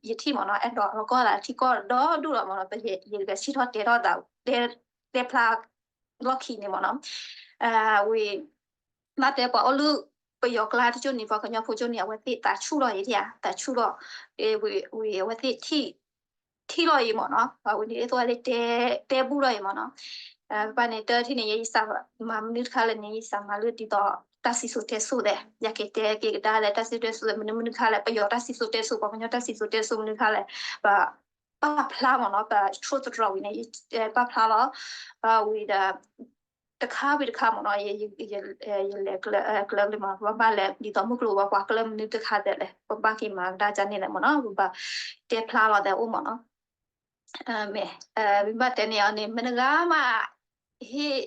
ိယထံၣ်မ့ၢ်နီၤ အဲၣ်ဒိးလီၤကီၢ်သးထံကီၢ်ဒီဒူၣ်လီၤမ့ၢ်နီၤ, ပယကဆံၣ်ထီၣ်တဲထီၣ်သး တဲဖျါ လီၢ်ခံန့ၣ်မ့ၢ်နီၤ, ဝံၤ ဘၣ်တဲပှၤအိၣ်လၢ ပယီၤကျါတကၠိန့ၣ် ပှၤကညီဖိကၠိန့ၣ် အဝဲသ့ၣ်သးဆူၣ်လီၤအံၤဒံးဧါ သးဆူၣ်လီၤ, ဝံၤအဝဲသ့ၣ်ထံၣ် ထံၣ်လီၤအံၤမ့ၢ်နီၤ, ဝံၤန့ၣ် အသိးလၢတဲ တဲဘူၣ်လီၤအံၤမ့ၢ်နီၤ, ပၢ်န့ၣ် တထံၣ်န့ၣ် ယစးမၤမနုၤတခါလဲၣ်န့ၣ် ယစးမၤလၢဒ်သိး တၢ်စံၣ်စိၤတဲစိၤသ့ၣ် ယက့ၤတဲက့ၤကဒါလဲၣ် တၢ်စံၣ်စိၤတဲစိၤသ့ၣ် မနုၤမနုၤတခါလဲၣ် ပယီၤတၢ်စံၣ်စိၤတဲစိၤ ပှၤကညီတၢ်စံၣ်စိၤတဲစိၤမနုၤတခါလဲၣ်, ပ ပာ်ဖျါမ့ၢ်နီၤ ပဆိၣ်သတြီၤဝံၤန့ၣ် ပာ်ဖျါလီၤ, ဝံၤဒီး တခါဝံၤတခါမ့ၢ်နီၤ, ယလဲၤကျဲမ့ၢ် ပဘၣ်လဲၤဒ်သိးမုၢ်ကျိၤဝဲၤကွာ် ကျဲမနုၤတခါသ့ၣ်လဲၣ် ပဘၣ်က့ၤမၤကဒါကန့ၣ်လဲၣ်မ့ၢ်နီၤ, ပဘၣ်တဲဖျါလီၤသဲအိၣ်မ့ၢ်နီၤ, မ့ၢ် မ့ၢ်ဘၣ်တဲန့ၣ်အီၤန့ၣ် မနုၤဂၤမး ဟ့ၣ်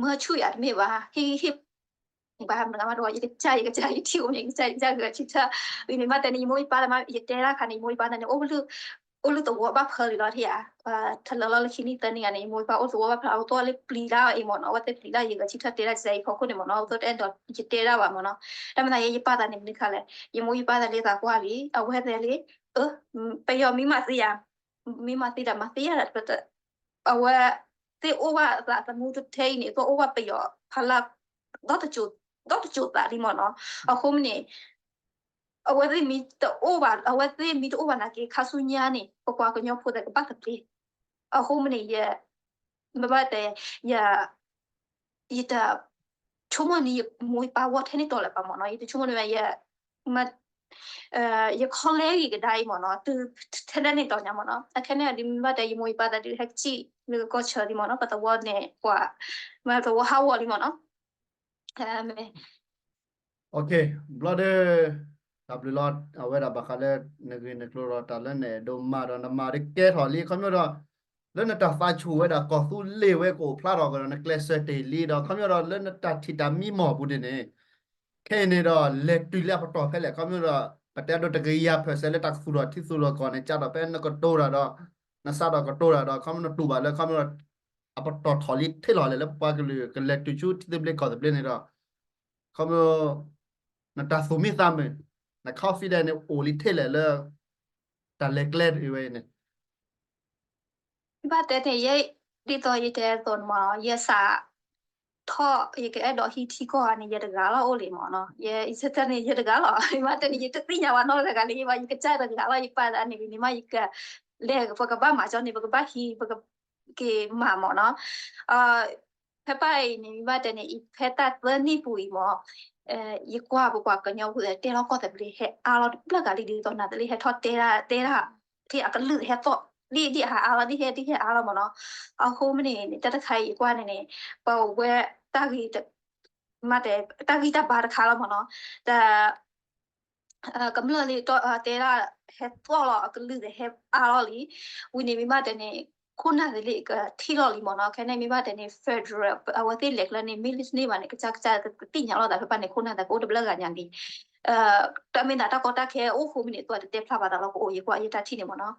မၢဆူၣ်ယၤတမ့ၢ်ဘၣ် ဟ့ၣ်ဟ့ၣ် ဘၣ်မနုၤမးတဝီ ယကစၢ်ယကစၢ်ယထံၣ်အိၣ်န့ၣ် ယကစၢ်ယကစၢ်ဂဲၤဆံထၢၣ်, ဝံၤန့ၣ်မ့ၢ်တဲန့ၣ် ယမိၢ်ယပၢ်လၢမး ယတဲဒၣ်ခါန့ၣ် ယမိၢ်ယပၢ်တၢ်န့ၣ် အိၣ်လၢ အိၣ်လၢသဝီဘၣ်ဖၢလံလီၤထံၣ်ဧါ, ထလၢလီၤလၢခံနံၣ်သၢနံၣ်ဂၤန့ၣ် ယမိၢ်ယပၢ်အိၣ်သဝီဘၣ်ဖၢလံ အဝဲသ့ၣ်ပျံၤဒၣ်အံၤမ့ၢ်နီၤ အဝဲသ့ၣ်ပျံၤဒၣ်ယဂဲၤဆံထၢၣ်တဲဒၣ်စဲအံၤဖီခိၣ်န့ၣ်မ့ၢ်နီၤ အဝဲသ့ၣ်တအဲၣ်ဒိးယတဲဒၣ်ဘၣ်မ့ၢ်နီၤ, တၢ်မၤသးယဲယပၢ်သးန့ၣ်မနုၤခါလဲၣ်, ယမိၢ်ယပၢ်သးလၢသးကွၢ်လံ အဝဲသ့ၣ်လံ, ပယီၤမ့ၢ်မၤသ့ယၤ မ့ၢ်မၤသ့ဒီးမၤသ့ယၤဒီး အဝဲသ့ၣ်အိၣ်ဘၣ်သးသမူတထဲအံၤန့ၣ် သိၣ်အိၣ်ဘၣ်ပယီၤဖးလၢ် ဒီတစိၤသးလံမ့ၢ်နီၤ, အဃိမ့ၢ်န့ၣ် အဝဲသ့ၣ်မ့ၢ်တအိၣ်ဘၣ် အဝဲသ့ၣ်မ့ၢ်တအိၣ်ဘၣ်နာ်က့ ခါဆူညါန့ၣ် ပပှၤကညီဖိသ့ၣ်ကဘၣ်သဘျ့, အဃိမ့ၢ်န့ၣ် ယ မ့ၢ်ဘၣ်တဲ ယ ယတ ဆိကမိၣ်န့ၣ် ယမိၢ်ယပၢ်ဝီထဲန့ၣ်တီၤလၢၤဘၣ်မ့ၢ်နီၤ, ယတဆိကမိၣ်န့ၣ် ယ ယခီလဲဂ့ၤကဒါအံၤမ့ၢ်နီၤ, တုၤထဲဒၣ်န့ၣ်တီၤညါမ့ၢ်နီၤ, အခဲန့ၣ်ဒ်မ့ၢ်ဘၣ်တဲ ယမိၢ်ယပၢ်သးဒုးဟဲကစံၣ်လၢကီၢ်ဆၢလံမ့ၢ်နီၤ, ပသဝီန့ၣ် ပှၤ မ့ၢ်သဝီဟးဂီၤလံမ့ၢ်နီၤ, မ့ၢ် ဘျီဒီး တၢ်ဘျုးလီၤ အဝဲဒၣ်ဘၣ်ဃးလၢ နဂ့ၢ်နကျိၤဒီးတၢ်လၢနအဲၣ်ဒိးမၤဒီးနမၤဒီးကဲထီၣ်လံ ခီဖျိဒီး လၢနတၢ်သးဆူၣ်ဝဲဒၣ်ကီၢ်သူလ့ၤဝဲကအိၣ်ဖျါထီၣ်ကဒီး နကျဲးစၢးတ့ၢ်လံဒီး ခီဖျိဒီးလၢနတၢ်ထံၣ်တၢ်မံမီၢ်ပူၤန့ၣ်န့ၣ် ခဲအံၤန့ၣ်ဒီး လဲၤတုၤလၢအပတီၢ်ဖဲလဲၣ် ခီဖျိဒီး ပတဲဒိးတကယၤ percent လၢတၢ်ကသူၣ်ထီၣ်ထံသူၣ်ထီၣ်ကီၢ်န့ၣ် ကၢ်ထီၣ်ဖဲနကတိၤတၢ်ဒီး နစးထီၣ်ကတိၤတၢ်ဒီး ခီဖျိနတူၢ်ဘၣ်လၢ ခီဖျိ အပတီၢ်ထီၣ်လံထံၣ်လီၤလဲၣ် လၢပပှၤကလုာ်ကလဲၤတုၤဆူထံသဘျ့ကီၢ်သဘျ့န့ၣ်ဒီး ခီဖျိ နတၢ်သူၣ်မံသးမုာ် န confident န့ၣ်အိၣ်လံထဲလဲၣ်လၢ တၢ်လဲၤကျဲတ့ၢ်ဝဲအံၤန့ၣ် ဘၣ်တဲန့ၣ် ယဲ ဒ်သိးယတဲအသိးန့ၣ်မ့ၢ် ယစးထီၣ် ယကအဲၣ်ဒိးဟံးထံကီၢ်ဧါန့ၣ် ယတဂၤလီၤအိၣ်လံမ့ၢ်နီၤ, ယ ယစၢ်န့ၣ် ယတဂၤလီၤ, ဘၣ်တဲန့ၣ် ယတသ့ၣ်ညါဝဲနီတဂၤလၢၤဘၣ်, ယကစၢ်တဂၤလီၤ ယပာ်သးန့ၣ် ဝံၤန့ၣ်မ့ၢ် ယကလဲၤ ပကဘၣ်မၤကၠီန့ၣ် ပကဘၣ်ဟံး ပကက့ၤမၤမ့ၢ်နီၤ, ဖဲပၢ်အံၤန့ၣ် မ့ၢ်ဘၣ်တဲန့ၣ် အံၤဖဲတၢ်သၢနံၣ်ပူၤအံၤမ့ၢ် ယကွၢ်ပပှၤကညီဖိတဲလီၤကီၢ်သဘျ့ဟဲအါလီၤတဘျီဂၤလံ ဒ်သိးနၤသ့ၣ်ဟဲထီၣ်တဲဒၣ်တဲဒၣ် ဒ်အကလုၢ်ဟဲသီၣ်ဒ်ဒ်ဟဲအါလီၤ ဒ်ဟဲဒ်ဟဲအါလီၤမ့ၢ်နီၤ, အဃိမ့ၢ်န့ၣ် တၢ်တခါအံၤယကွၢ်န့ၣ်န့ၣ် ပဝဲတၢ်ဂ့ၤ မ့ၢ်တဲ တၢ်ဂံၢ်တၢ်ဘါတခါလီၤမ့ၢ်နီၤ, တၢ် ကမျၢၢ်လံ တဲဒၣ် ဟဲသီၣ်လီၤ အကလုၢ်သ့ၣ်ဟဲအါလီၤလံ, ဝံၤန့ၣ်မ့ၢ်ဘၣ်တဲန့ၣ် ခိၣ်နၢ်သ့ၣ်လံကထံၣ်လီၤလံမ့ၢ်နီၤ, ခဲန့ၣ်မ့ၢ်ဘၣ်တဲန့ၣ် federal အဝဲသ့ၣ်လဲၤကျဲန့ၣ် မ့ၢ်လၢန့ၢ်ဘၣ်န့ၣ် ကစၢ်ကစၢ်ကသ့ၣ်ညါလီၤသးဖဲဘၣ်န့ၣ် ခိၣ်နၢ်သ့ၣ်ကအိၣ်တဘျီဂၤညါလံ တၢ်မ့ၢ်သးတၢ်ကီတၢ်ခဲအိၣ်ဃိမ့ၢ်န့ၣ် အသိးတတဲဖျါဘၣ်သးလီၤ ကအိၣ်ယကွၢ်ယတၢ်ထံၣ်န့ၣ်မ့ၢ်နီၤ,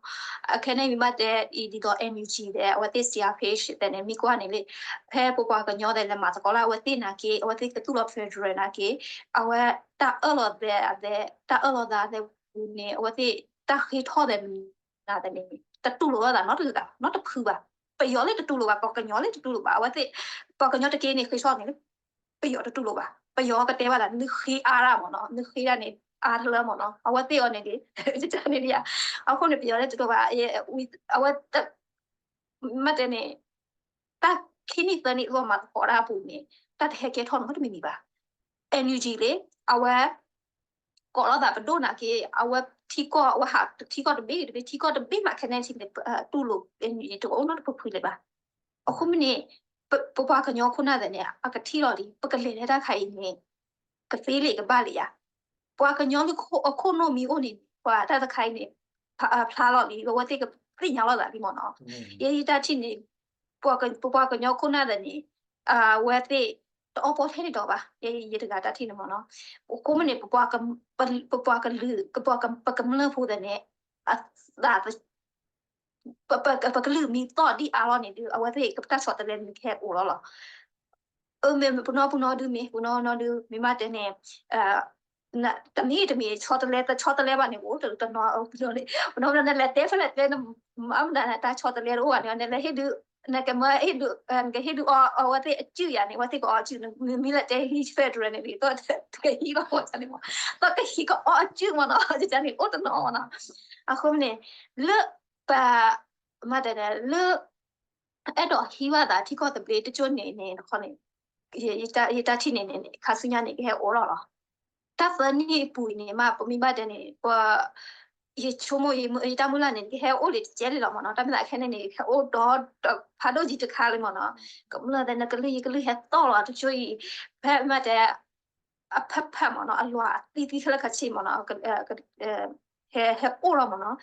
အခဲန့ၣ်မ့ၢ်ဘၣ်တဲအံၤဒ်သိး NUG သ့ၣ် အဝဲသ့ၣ် C R P H သ့ၣ်န့ၣ် မ့ၢ်ကွၢ်န့ၣ်လံ ဖဲပပှၤကညီသ့ၣ်လဲၤမၤသကိးလၢအဝဲသ့ၣ်နာ်က့ အဝဲသ့ၣ်ကသူၣ်လီၤ federal နာ်က့ အဝဲတၢ်အၢၣ်လီၤသဲးအသဲ တၢ်အၢၣ်လီၤသးသဲးပူၤန့ၣ် အဝဲသ့ၣ်တၢ်ဃ့ထီၣ်သဲးမနုၤသဲးန့ၣ် တတူၢ်လိာ်လိာ်သးနီတဂၤ နီတဖုဘၣ်, ပယီၤလၢတတူၢ်လိာ်ဘၣ် ပှၤကညီလၢတတူၢ်လိာ်ဘၣ် အဝဲသ့ၣ် ပှၤကညီတက့ၢ်န့ၣ် ဃ့ထီၣ်န့ၣ်လၢ ပယီၤတတူၢ်လိာ်ဘၣ်, ပယီၤကတဲဘၣ်သး နဃ့အါဒၣ်မ့ၢ်နီၤ, နဃ့ဒၣ်န့ၣ် အါတလၢမ့ၢ်နီၤ, အဝဲသ့ၣ်အီၤန့ၣ်ဒ် ယတၢ်န့ၣ်ဒ်ဧါ, အဃိန့ၣ် ပယီၤလၢတတူၢ်လိာ်ဘၣ်, အဝဲ မ့ၢ်တဲန့ၣ် တၢ်ခံနံၣ်သၢနံၣ်အဂီၢ်မၤသကိးတၢ်အပူၤန့ၣ် တၢ်တဟဲကဲထီၣ်နီတမံၤမံၤဘၣ်, NUG လံ အဝဲ ကိးလိာ်သးပဒိၣ်နာ်က့ အဝဲထံကီၢ် အဝဲဟးထံကီၢ်တဘ့ၣ်တဘ့ၣ် ထံကီၢ်တဘ့ၣ်မးခဲန့ၣ်ထံန့ၣ် တူၢ်လိာ် NUG တအိၣ်နီတဖုဖုလၢၤဘၣ်, အဃိမ့ၢ်န့ၣ် ပပှၤကညီခိၣ်နၢ်သ့ၣ်န့ၣ် အကထံၣ်လီၤလံ ပကလဲၤလၢတၢ်ခါအံၤန့ၣ် ကသ့လံကဘၣ်လံဧါ, ပှၤကညီလၢအခိၣ်နူာ်မ့ၢ်အိၣ်န့ၣ် ပှၤတၢ်တခါအံၤန့ၣ် ဖျါလီၤလံ အဝဲသ့ၣ် သ့ၣ်ညါလိာ်သးလံမ့ၢ်နီၤ. ယဲယတၢ်ထံၣ်န့ၣ် ပပှၤကညီခိၣ်နၢ်သ့ၣ်န့ၣ် အဝဲသ့ၣ် တအီပီထဲန့ၣ်ဒီးဘၣ်, ယဲယတဂၤတၢ်ထံၣ်န့ၣ်မ့ၢ်နီၤ. အဃိမ့ၢ်န့ၣ် ပပှၤကလုာ် ပပှၤက ပကမျၢၢ်ဖိသ့ၣ်န့ၣ် အသး ပကလုာ်မံၤသီၣ်ဒံးအါလီၤန့ၣ်ဒုး အဝဲသ့ၣ်ကတၢ်ဆီတလဲန့ၣ်ကဟဲအိၣ်လီၤလီၤ. အမ့ၢ်ပနီၢ်ပနီၢ်ဒုးမ့ၢ် ပနီၢ်နီၢ်ဒုး မ့ၢ်ဘၣ်တဲန့ၣ် တမံၤတမံၤ ဆီတလဲ တဆီတလဲဘၣ်န့ၣ် အိၣ်တနီၤ ပနီၢ်ပနီၢ်န့ၣ် လဲၤတဲဖဲလဲၣ်တဲ မ့ၢ်မတၤန့ၣ် တၢ်ဆီတလဲတအိၣ်ဘၣ်န့ၣ် နလဲၤဟ့ၣ်ဒုး နကမၢဟ့ၣ်ဒုး နကဟ့ၣ်ဒုးအီအီ အဝဲသ့ၣ်အစုယၤန့ၣ် အဝဲသ့ၣ်ကအီအစု နမံၤလဲၤတဲဟံး federal န့ၣ် တကဟံးဘၣ်ဝဲန့ၣ်မ့ၢ် တကဟံးကအီအစုမ့ၢ်နီၤ န့ၣ်အိၣ်တနီၤမ့ၢ်နီၤ. အဃိန့ၣ် လၢ ပ မတၤဒလၢ အဲၣ်ဒိးဟံးဘၣ်သးထံကီၢ်သဘျ့တကၠိၢ်န့ၣ်န့ၣ်တခီန့ၣ် ယတၢ်ထံၣ်န့ၣ်န့ၣ် ခါဆူညါန့ၣ် ကဟဲအိၣ်လီၤလီၤ. တၢ်သၢနံၣ်အပူၤအံၤန့ၣ်မး ပမ့ၢ်ဘၣ်တဲန့ၣ် ပ ယဆိကမိၣ် ယတၢ်မုၢ်လၢ်န့ၣ် ကဟဲအိၣ်လံတကဲလံလီၤမ့ၢ်နီၤ. တၢ်မ့ၢ်သးခဲန့ၣ်န့ၣ် ကဟဲအိၣ်ဒီးဖးဒိၣ်ကံတခါလံမ့ၢ်နီၤ. ကမျၢၢ်သ့ၣ် နကလုၢ်ယကလုၢ်ဟဲသီၣ်လီၤ တကၠိၢ်အံၤ ဖဲမ့ၢ်တဲ အဖၢဖၢမ့ၢ်နီၤ အလွၤအသံသံခဲလၢာ်ခဲဆ့မ့ၢ်နီၤ ဟဲ ဟဲအိၣ်လီၤမ့ၢ်နီၤ.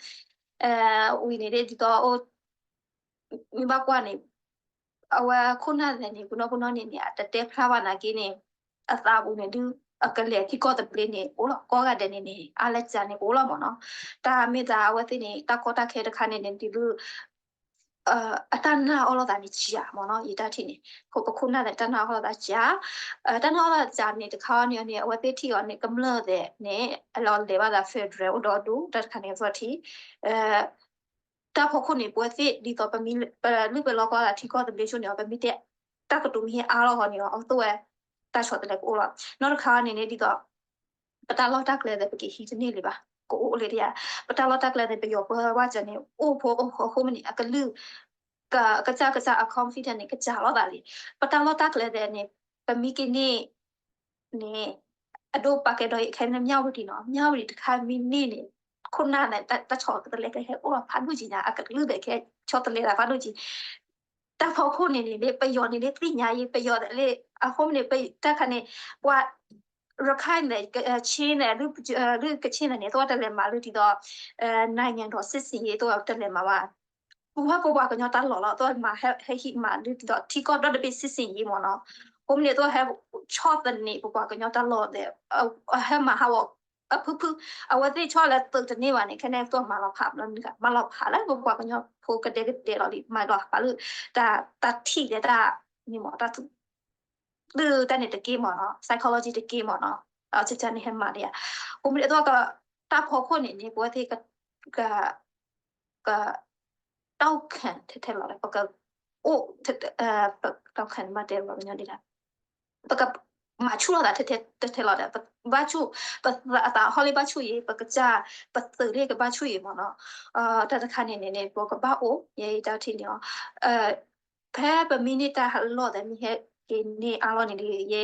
ဝံၤန့ၣ်ဒ်သိး မ့ၢ်ဘၣ်ကွၢ်န့ၣ် အဝဲခိၣ်နၢ်သ့ၣ်န့ၣ် ပနီၢ်ပနီၢ်န့ၣ်န့ၣ် အတတဲဖျါဘၣ်နာ်က့န့ၣ် အသးပူၤန့ၣ်ဒုး အကလဲၤထံကီၢ်သဘျ့န့ၣ် အိၣ်လီၤကိးဂၤဒဲးန့ၣ်န့ၣ် အါလဲစှၤန့ၣ်အိၣ်လီၤမ့ၢ်နီၤ. တၢ်မ့ၢ်သးအဝဲသ့ၣ်န့ၣ် တၢ်ကီတၢ်ခဲတခါန့ၣ်န့ၣ် ဒ်သိး အတၢ်နာ်အီၣ်လိာ်သးန့ၣ်စှၤမ့ၢ်နီၤ ယတၢ်ထံၣ်န့ၣ် ပခိၣ်နၢ်သ့ၣ်တၢ်နာ်အီၣ်လိာ်သးစှၤ တၢ်နာ်အီၣ်လိာ်သးစှၤန့ၣ် တခါအံၤန့ၣ် အဝဲသ့ၣ်ထံၣ်အီၤန့ၣ် ကမျၢၢ်သ့ၣ်န့ၣ် အလီၤလဲၤဘၣ်သး federal အိၣ်ဒီဒူၣ် တၢ်တခါန့ၣ်အသီၣ်ထံ တၢ်ဖီခိၣ်န့ၣ် ပဝဲသ့ၣ်ဒ်သိး ပလုၢ်ပလီၢ်ကီၢ်သးထံကီၢ်သဘျ့ကၠိန့ၣ် ပမ့ၢ်တဲ တၢ်ကတိၤမ့ၢ်ဟ့ၣ်အါလီၤဃီန့ၣ် အသိးဝဲ တၢ်ဆီတလဲကအိၣ်လီၤ. နီၢ်တခါန့ၣ်န့ၣ် ဒ်သိး ပတၢ်လီၢ်တၢ်ကျဲသ့ၣ် ပကဟံးတန့ၢ်လံဘၣ် ကအိၣ်အိၣ်လံတယါ ပတၢ်လီၢ်တၢ်ကျဲသ့ၣ် ပယီၤပၢဝဲကၠန့ၣ် အိၣ်ဖိအိၣ်ဃီအဃိမ့ၢ်န့ၣ် အကလုၢ် ကစၢ်ကစၢ်အ confident န့ၣ် ကစၢ်လီၤသးလံ. ပတၢ်လီၢ်တၢ်ကျဲသ့ၣ်န့ၣ် ပမ့ၢ်က့ၤန့ၢ် န့ၣ် အဒိပာ်ကဲဒီးခဲန့ၣ် မြဝတီ နီၤ မြဝတီ တခါမ့ၢ်န့ၢ်န့ၣ် ခိၣ်နၢ်န့ၣ် တၢ်ဆီတလဲကဟဲအိၣ်လီၤဖးဒိၣ်ကံညါ အကလုၢ်သ့ၣ်ကဟဲဆီတလဲသးဖးဒိၣ်ကံ တၢ်ဖီခိၣ်န့ၣ်န့ၣ် ပယီၤန့ၣ် သ့ၣ်ညါအံၤ ပယီၤသ့ၣ်လံ အဃိမ့ၢ်န့ၣ် တၢ်ခါန့ၣ် ပှၤ ရခိုင်သ့ၣ် ကချင်သ့ၣ် လၢကချင်သ့ၣ်န့ၣ် သိးတလဲၤမၤလၢဒ်သိး နိုင်ငံတော်စစ်ဆင်ရေး သိးတလဲၤမၤဘၣ် ပဝဲပပှၤကညီတၢ်လီၢ်လီၤ သိးမၤဟဲဟံးမၤလၢဒ်သိး ထံကီၢ်ဒီတဘ့ၣ် စစ်ဆင်ရေး မ့ၢ်နီၤ. အဃိမ့ၢ်န့ၣ် သိးဟဲဆီၣ်သနံးပပှၤကညီတၢ်လီၢ်သ့ၣ် ဟဲမၤဟးဂီၤ အဖုဖု အဝဲသ့ၣ်ဆီၣ်လၢသုးတန့ၢ်ဘၣ်န့ၣ် ခဲန့ၣ်သိးမၤလီၤဖးလၢ မၤလီၤဖးလၢပပှၤကညီဖိကဒဲကဒဲလီၤလံ မၤလီၤဖးလၢ တၢ်ထံၣ်သ့ၣ်တၢ် န့ၣ်မ့ၢ် တၢ်သူ သုတၢ်န့ၣ်တက့ၢ်မ့ၢ်နီၤ psychology တက့ၢ်မ့ၢ်နီၤ အကကန့ၣ်ဟဲမၤဒံးဧါ ပမ့ၢ်တသိးက တၢ်ဖီခိၣ်န့ၣ်န့ၣ် ပဝဲသ့ၣ် က က တောင့်ခံ ထဲထဲလီၤဒီး ပကအိၣ် တောင့်ခံ မ့ၢ်တဲပှၤကညီဒ်လဲၣ် ပကမၤဆူၣ်လိာ်သးထဲထဲထဲထဲလီၤဒီး ဘၣ်ဆူၣ် ပသးအသးဟီၣ်လံဘၣ်ဆူၣ်အံၤ ပကစၢ် ပသုးလံကဘၣ်ဆူၣ်အံၤမ့ၢ်နီၤ တၢ်တခါန့ၣ်န့ၣ်န့ၣ် ပကဘၣ်အိၣ် ယဲယတၢ်ထံၣ်န့ၣ်အီၤ ဖဲပမံၤန့ၢ်တၢ်လီၢ်သ့ၣ်မ့ၢ်ဟဲက့ၤန့ၢ်အါလီၢ်န့ၣ်ဒီး ယဲ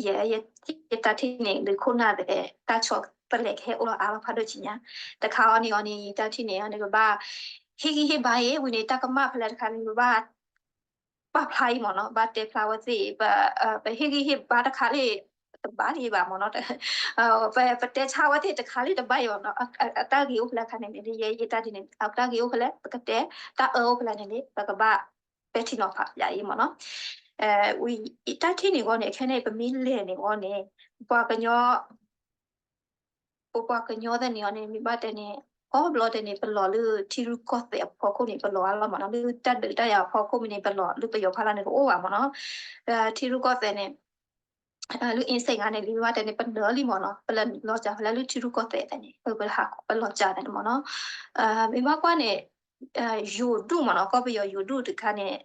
ယဲ ယတၢ်ထံၣ်န့ၣ် ဒုးခိၣ်နၢ်သ့ၣ် တၢ်ဆီတလဲကဟဲအိၣ်လီၤအါလီၤဖးဒိၣ်ကံညါ တခါအံၤန့ၣ်အီၤန့ၣ် ယတၢ်ထံၣ်န့ၣ်အီၤန့ၣ် ပဘၣ် ဟ့ၣ်ဂံၢ်ဟ့ၣ်ဘါအံၤ ဝံၤန့ၣ် တၢ်ကမၣ်ဖဲလဲၣ်တခါန့ၣ် ပဘၣ် ပာ်ဖျါအံၤမ့ၢ်နီၤ ဘၣ်တဲဖျါဝဲသ့ၣ် ပဟ့ၣ်ဂံၢ်ဟ့ၣ်ဘါတခါလံ တဘၣ်ဒံးဘၣ်မ့ၢ်နီၤ ပတဲဆါဝဲသ့ၣ်တခါလံတဘၣ်အံၤမ့ၢ်နီၤ အတၢ်ဂ့ၤအိၣ်ဖဲလဲၣ်ခါန့ၣ်န့ၣ် ယဲယတၢ်ဒ်န့ၣ် အတၢ်ဂ့ၤအိၣ်ဖဲလဲၣ် ပကတဲ တၢ်အၢအိၣ်ဖဲလဲၣ်န့ၣ်န့ၣ် ပကဘၣ်ပဲာ်ထံနီၤဖးယၤအံၤမ့ၢ်နီၤ ဝံၤ တၢ်ထံၣ်န့ၣ်အဂီၢ်န့ၣ် ခဲန့ၣ် ပမ့ၢ်လဲၤန့ၣ်အဂီၢ်န့ၣ် ပှၤကညီ ပပှၤကညီသ့ၣ်န့ၣ်အီၤန့ၣ် မ့ၢ်ဘၣ်တဲန့ၣ် ကိးဘျီတဲန့ၣ် ပလီၤလၢထံရူၢ်ကီၢ်သဲးအဖီခိၣ်န့ၣ် ပလီၤအါလီၤမ့ၢ်နီၤ လၢတၢ်ဒုးတၢ်ယၤအဖီခိၣ်မ့ၢ်န့ၣ် ပလီၤလၢပယီၤဖီလာ်န့ၣ် တအိၣ်ဘၣ်မ့ၢ်နီၤ ထံရူၢ်ကီၢ်သဲးန့ၣ် လၢ instinct ဂၤန့ၣ် မ့ၢ်ဘၣ်တဲန့ၣ် ပနၢၤလံမ့ၢ်နီၤ ပလီၤစှၤဖဲလဲၣ်လၢထံရူၢ်ကီၢ်သဲးသ့ၣ်န့ၣ် ပလီၤစှၤသ့ၣ်န့ၣ်မ့ၢ်နီၤ မ့ၢ်ဘၣ်ကွၢ်န့ၣ် ယိၤဒူၣ်မ့ၢ်နီၤ ကီၢ်ပယီၤယိၤဒူၣ်တခါန့ၣ်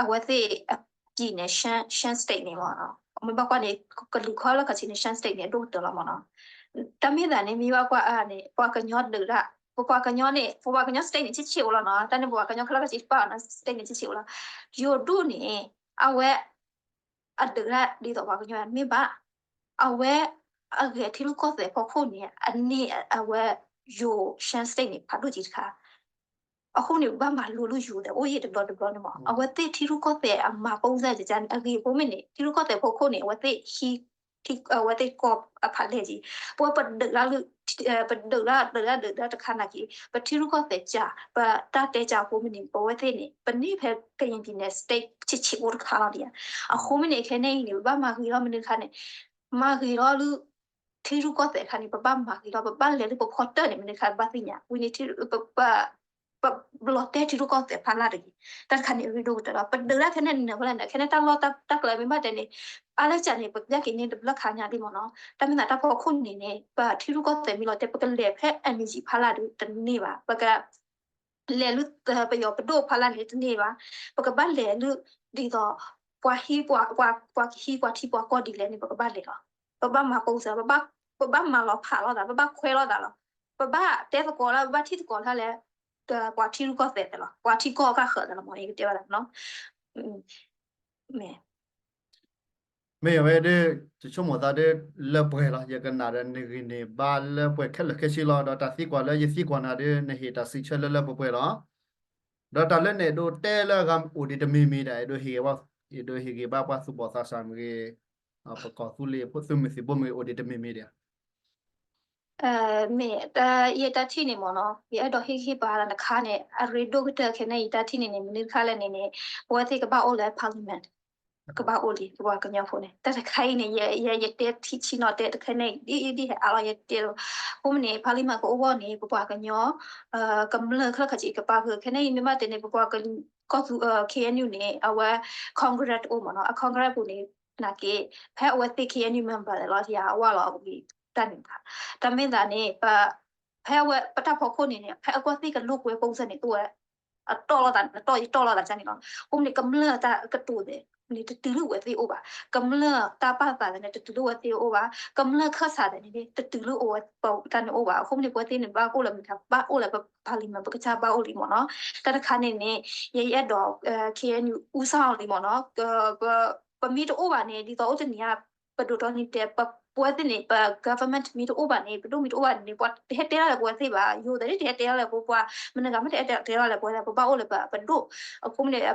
အဝဲသ့ၣ်အကံၣ်န့ၣ် Shan State န့ၣ်မ့ၢ်နီၤ မ့ၢ်ဘၣ်ကွၢ်န့ၣ် ကလူးခီလၢခီၣ်ထံးန့ၣ် Shan State န့ၣ် အဒိၣ်ကတၢၢ်လီၤမ့ၢ်နီၤ တၢ်မ့ၢ်သးန့ၣ် မ့ၢ်ဘၣ်ကွၢ်အါန့ၣ် ပှၤကညီဒုးဒၣ် ပပှၤကညီန့ၣ် ပပှၤကညီ state န့ၣ် ဆံးဆံးအိၣ်လီၤနီၤ တၢ်န့ၣ်ပပှၤကညီခဲလၢာ်ခဲဆ့တပၣ်အီၤနီၤ state န့ၣ် ဆံးဆံးအိၣ်လီၤ ယိၤဒူၣ်န့ၣ် အဝဲ အဒုးဒၣ်ဒ်သိးပှၤကညီမ့ၢ်ဘၣ် အဝဲ အဂဲၤထံရူၢ်ကီၢ်သဲးဖီခိၣ်န့ၣ် အန့ၢ်အဝဲယိၤ Shan State န့ၣ် ဖးဒိၣ်ကံတခါ အဃိန့ၣ် ဘၣ်မၤလိလၢယိၤသဲးအိၣ်ယံၤတဘျီတဘျီန့ၣ်မ့ၢ် အဝဲသ့ၣ်ထံရူၢ်ကီၢ်သဲးအမၤပိၢ်စၢ်ကန့ၣ် အဂ့ၤအဃိမ့ၢ်န့ၣ် ထံရူၢ်ကီၢ်သဲးဖီခိၣ်န့ၣ် အဝဲသ့ၣ်ဟံး အဝဲသ့ၣ်ကီၢ်အဖးလဲၢ်ကံ ပဝဲပဒုးလၢလၢ ပဒုးတၢ်ဒုးတၢ်ဒုးတၢ်တခါနာ်က့ ပထံရူၢ်ကီၢ်သဲးစှၤ ပတၢ်တဲစှၤအဃိမ့ၢ်န့ၣ် ပဝဲသ့ၣ်န့ၣ် ပန့ၢ်ဖဲကရင်ပြည်နယ် state ဆံးဆံးဖိတခါလီၤဒံးဧါ. အဃိမ့ၢ်န့ၣ် ခဲန့ၣ်အံၤန့ၣ် ပဘၣ်မၤဂ့ၤထီၣ်မနုၤတခါန့ၣ် မၤဂ့ၤထီၣ်လၢ ထံရူၢ်ကီၢ်သဲးတခါန့ၣ် ပဘၣ်မၤဂ့ၤထီၣ် ပဘၣ်လဲၤလၢပဖီတၢၢ်န့ၣ် မနုၤတခါဘၣ်သ့ၣ်ညါ ဝံၤန့ၣ် ပလီၤတဲာ်ထံရူၢ်ကီၢ်သဲးဖးလၢ်တဂ့ၤ. တၢ်တခါန့ၣ် အရ့ဒိၣ်ကတၢၢ်လီၤ. ပဒုးတၢ်ခဲန့ၣ်နၢၤဖဲလဲၣ်န့ၣ် ခဲန့ၣ်တၢ်လီၢ်တၢ်ကျဲမ့ၢ်ဘၣ်တဲန့ၣ် အါလၢကၢန့ၣ် ပကဘၣ်က့ၤန့ၢ်တဘျီခါညါလံမ့ၢ်နီၤ. တၢ်မ့ၢ်သးတၢ်ဖီခိၣ်န့ၣ်န့ၣ် ပထံရူၢ်ကီၢ်သဲးမ့ၢ်လီၤတဲာ် ပကလဲၤဖဲ NUG ဖးလၢ်ဒုးတန့ၢ်ဘၣ်. ပက လဲၤလၢပယီၤပဒိၣ်ဖးလၢ်န့ၣ်တန့ၢ်ဘၣ်. ပကဘၣ်လဲၤလၢ ဒ်သိး ပှၤဟံး ပှၤကဟံးပှၤထံပှၤကီၢ်ဒ်လဲၣ်န့ၣ် ပကဘၣ်လဲၤလီၤ. ပဘၣ်မၤပိစၢၤ ပဘၣ်မၤလီၤဖးလိာ်သး ပဘၣ်ခွဲးလိာ်သးလီၤ. ပဘၣ်တဲသကိးလၢ ပဘၣ်ထံၣ်သကိးလၢ်လၢ ပှၤထံရူၢ်ကီၢ်သဲးသ့လီၤ. ပှၤထံကီၢ်ကၢ်ဃၢၤသ့လီၤမ့ၢ် ယကတဲဝဲဒၣ်နီၤ. မ့ၢ် မ့ၢ်ဝဲဒၣ် ယဆိကမိၣ်သးဒ်လၢပှဲၤလီၤ. ယကနၣ်ဒီးနဂ့ၢ်န့ၣ်ဘၣ်လၢပှဲၤခဲလၢာ်ခဲဆ့လီၤ. ဒီးတၢ်သံကွၢ်လၢယသံကွၢ်နၤဒ် နဟ့ၣ်တၢ်စံးဆၢလၢလၢပှဲၤပှဲၤလီၤ. ဒီးတၢ်လၢနအဲၣ်ဒိးတဲလၢအဂၤအိၣ်ဒံးတမံၤမံၤဒၣ် အဲၣ်ဒိးဟ့ၣ်ဂ့ၤဘၣ် အဲၣ်ဒိးဟ့ၣ်ဂ့ၤဘၣ်ပှၤသူၣ်ဘီၣ်သးစၢ်မ့ၢ်ဂ့ၤ ပကီၢ်သူလ့ၤဖိသုးမုၢ်သံၣ်ဘိမ့ၢ်ဂ့ၤ အိၣ်ဒံးတမံၤမံၤဒၣ် မ့ၢ် ယတၢ်ထံၣ်န့ၣ်မ့ၢ်နီၤ ယအဲၣ်ဒိးဟ့ၣ်ဂံၢ်ဟ့ၣ်ဘါတခါန့ၣ် အရ့ဒိၣ်ကတၢၢ်ခဲန့ၣ် ယတၢ်ထံၣ်န့ၣ်န့ၣ် မနုၤတခါလဲၣ်န့ၣ်န့ၣ် ပဝဲသ့ၣ်ကဘၣ်အိၣ်လၢ parliament ကဘၣ်အိၣ်လံ ပပှၤကညီဖိန့ၣ် တၢ်တခါအံၤန့ၣ် ယ ယ ယတဲထံၣ်ဆံးနီၤတဲတခါန့ၣ် ဒ်အံၤဒ်ဟဲအါလီၤ ယတဲလီၤ အဃိမ့ၢ်န့ၣ် parliament ကအိၣ်ဂီၢ်န့ၣ် ပပှၤကညီ ကမျၢၢ်ခဲလၢာ်ခဲဆ့ကပာ်ဂၢၢ် ခဲန့ၣ်အံၤမ့ၢ်ဘၣ်တဲန့ၣ် ပပှၤကီၢ်သူ KNU န့ၣ် အဝဲ Congress တအိၣ်မ့ၢ်နီၤ အ Congress ပူၤန့ၣ် နာ်က့ ဖဲအဝဲသ့ၣ် KNU member လီၤ ယအဝဲလီၤဝံၤတၢ်န့ၣ် တၢ်မ့ၢ်သးန့ၣ် ဖဲအဝဲပတၢ်ဖီခိၣ်န့ၣ်န့ၣ် ဖဲအဝဲသ့ၣ်ကလိာ်ကွဲ ပုံစံ န့ၣ် အိၣ်ဝဲ အတီၢ်လိာ်သး အတီၢ်ယတီၢ်လိာ်သးန့ၣ်လီၤ. အဃိန့ၣ် ကမျၢၢ်တၢ်ကတိၤသ့ၣ်န့ၣ် တတုၤလၢဝဲသ့ၣ်အိၣ်ဘၣ်. ကမျၢၢ်တၢ်ပာ်သးသ့ၣ်န့ၣ် တတုၤလၢဝဲသ့ၣ်အိၣ်ဘၣ်. ကမျၢၢ်ခၢၣ်စးသ့ၣ်န့ၣ် တတုၤလၢအဝဲတၢ်န့ၣ်အိၣ်ဘၣ်. အဃိန့ၣ် ပဝဲသ့ၣ်န့ၣ် ဘၣ်အိၣ်လၢမ့ၢ်တခါ ဘၣ်အိၣ်လၢပ parliament ပကစၢ်ဘၣ်အိၣ်လံမ့ၢ်နီၤ. တၢ်တခါန့ၣ်န့ၣ် ယအဲၣ်ဒိး KNU ဦးဆောင်လံမ့ၢ်နီၤ ပမ့ၢ်တအိၣ်ဘၣ်န့ၣ် ဒ်သိးအိၣ်တနံၤအံၤ ပဒိၣ်တီနံၤတဲ ပဝဲသ့ၣ်န့ၣ် ပ government မ့ၢ်တအိၣ်ဘၣ်န့ၣ် ပဒိၣ်မ့ၢ်တအိၣ်ဘၣ်န့ၣ် ပှၤတဟဲတဲဒၣ်လၢပဝဲသ့ၣ်ဘၣ် ယိၤသးဒ်တဟဲတဲဒၣ်လၢပပှၤ မနုၤဂၤမ့ၢ်တဟဲတဲဒၣ်လၢပဝဲ ပဘၣ်အိၣ်လၢပဒိၣ် အဃိန့ၣ်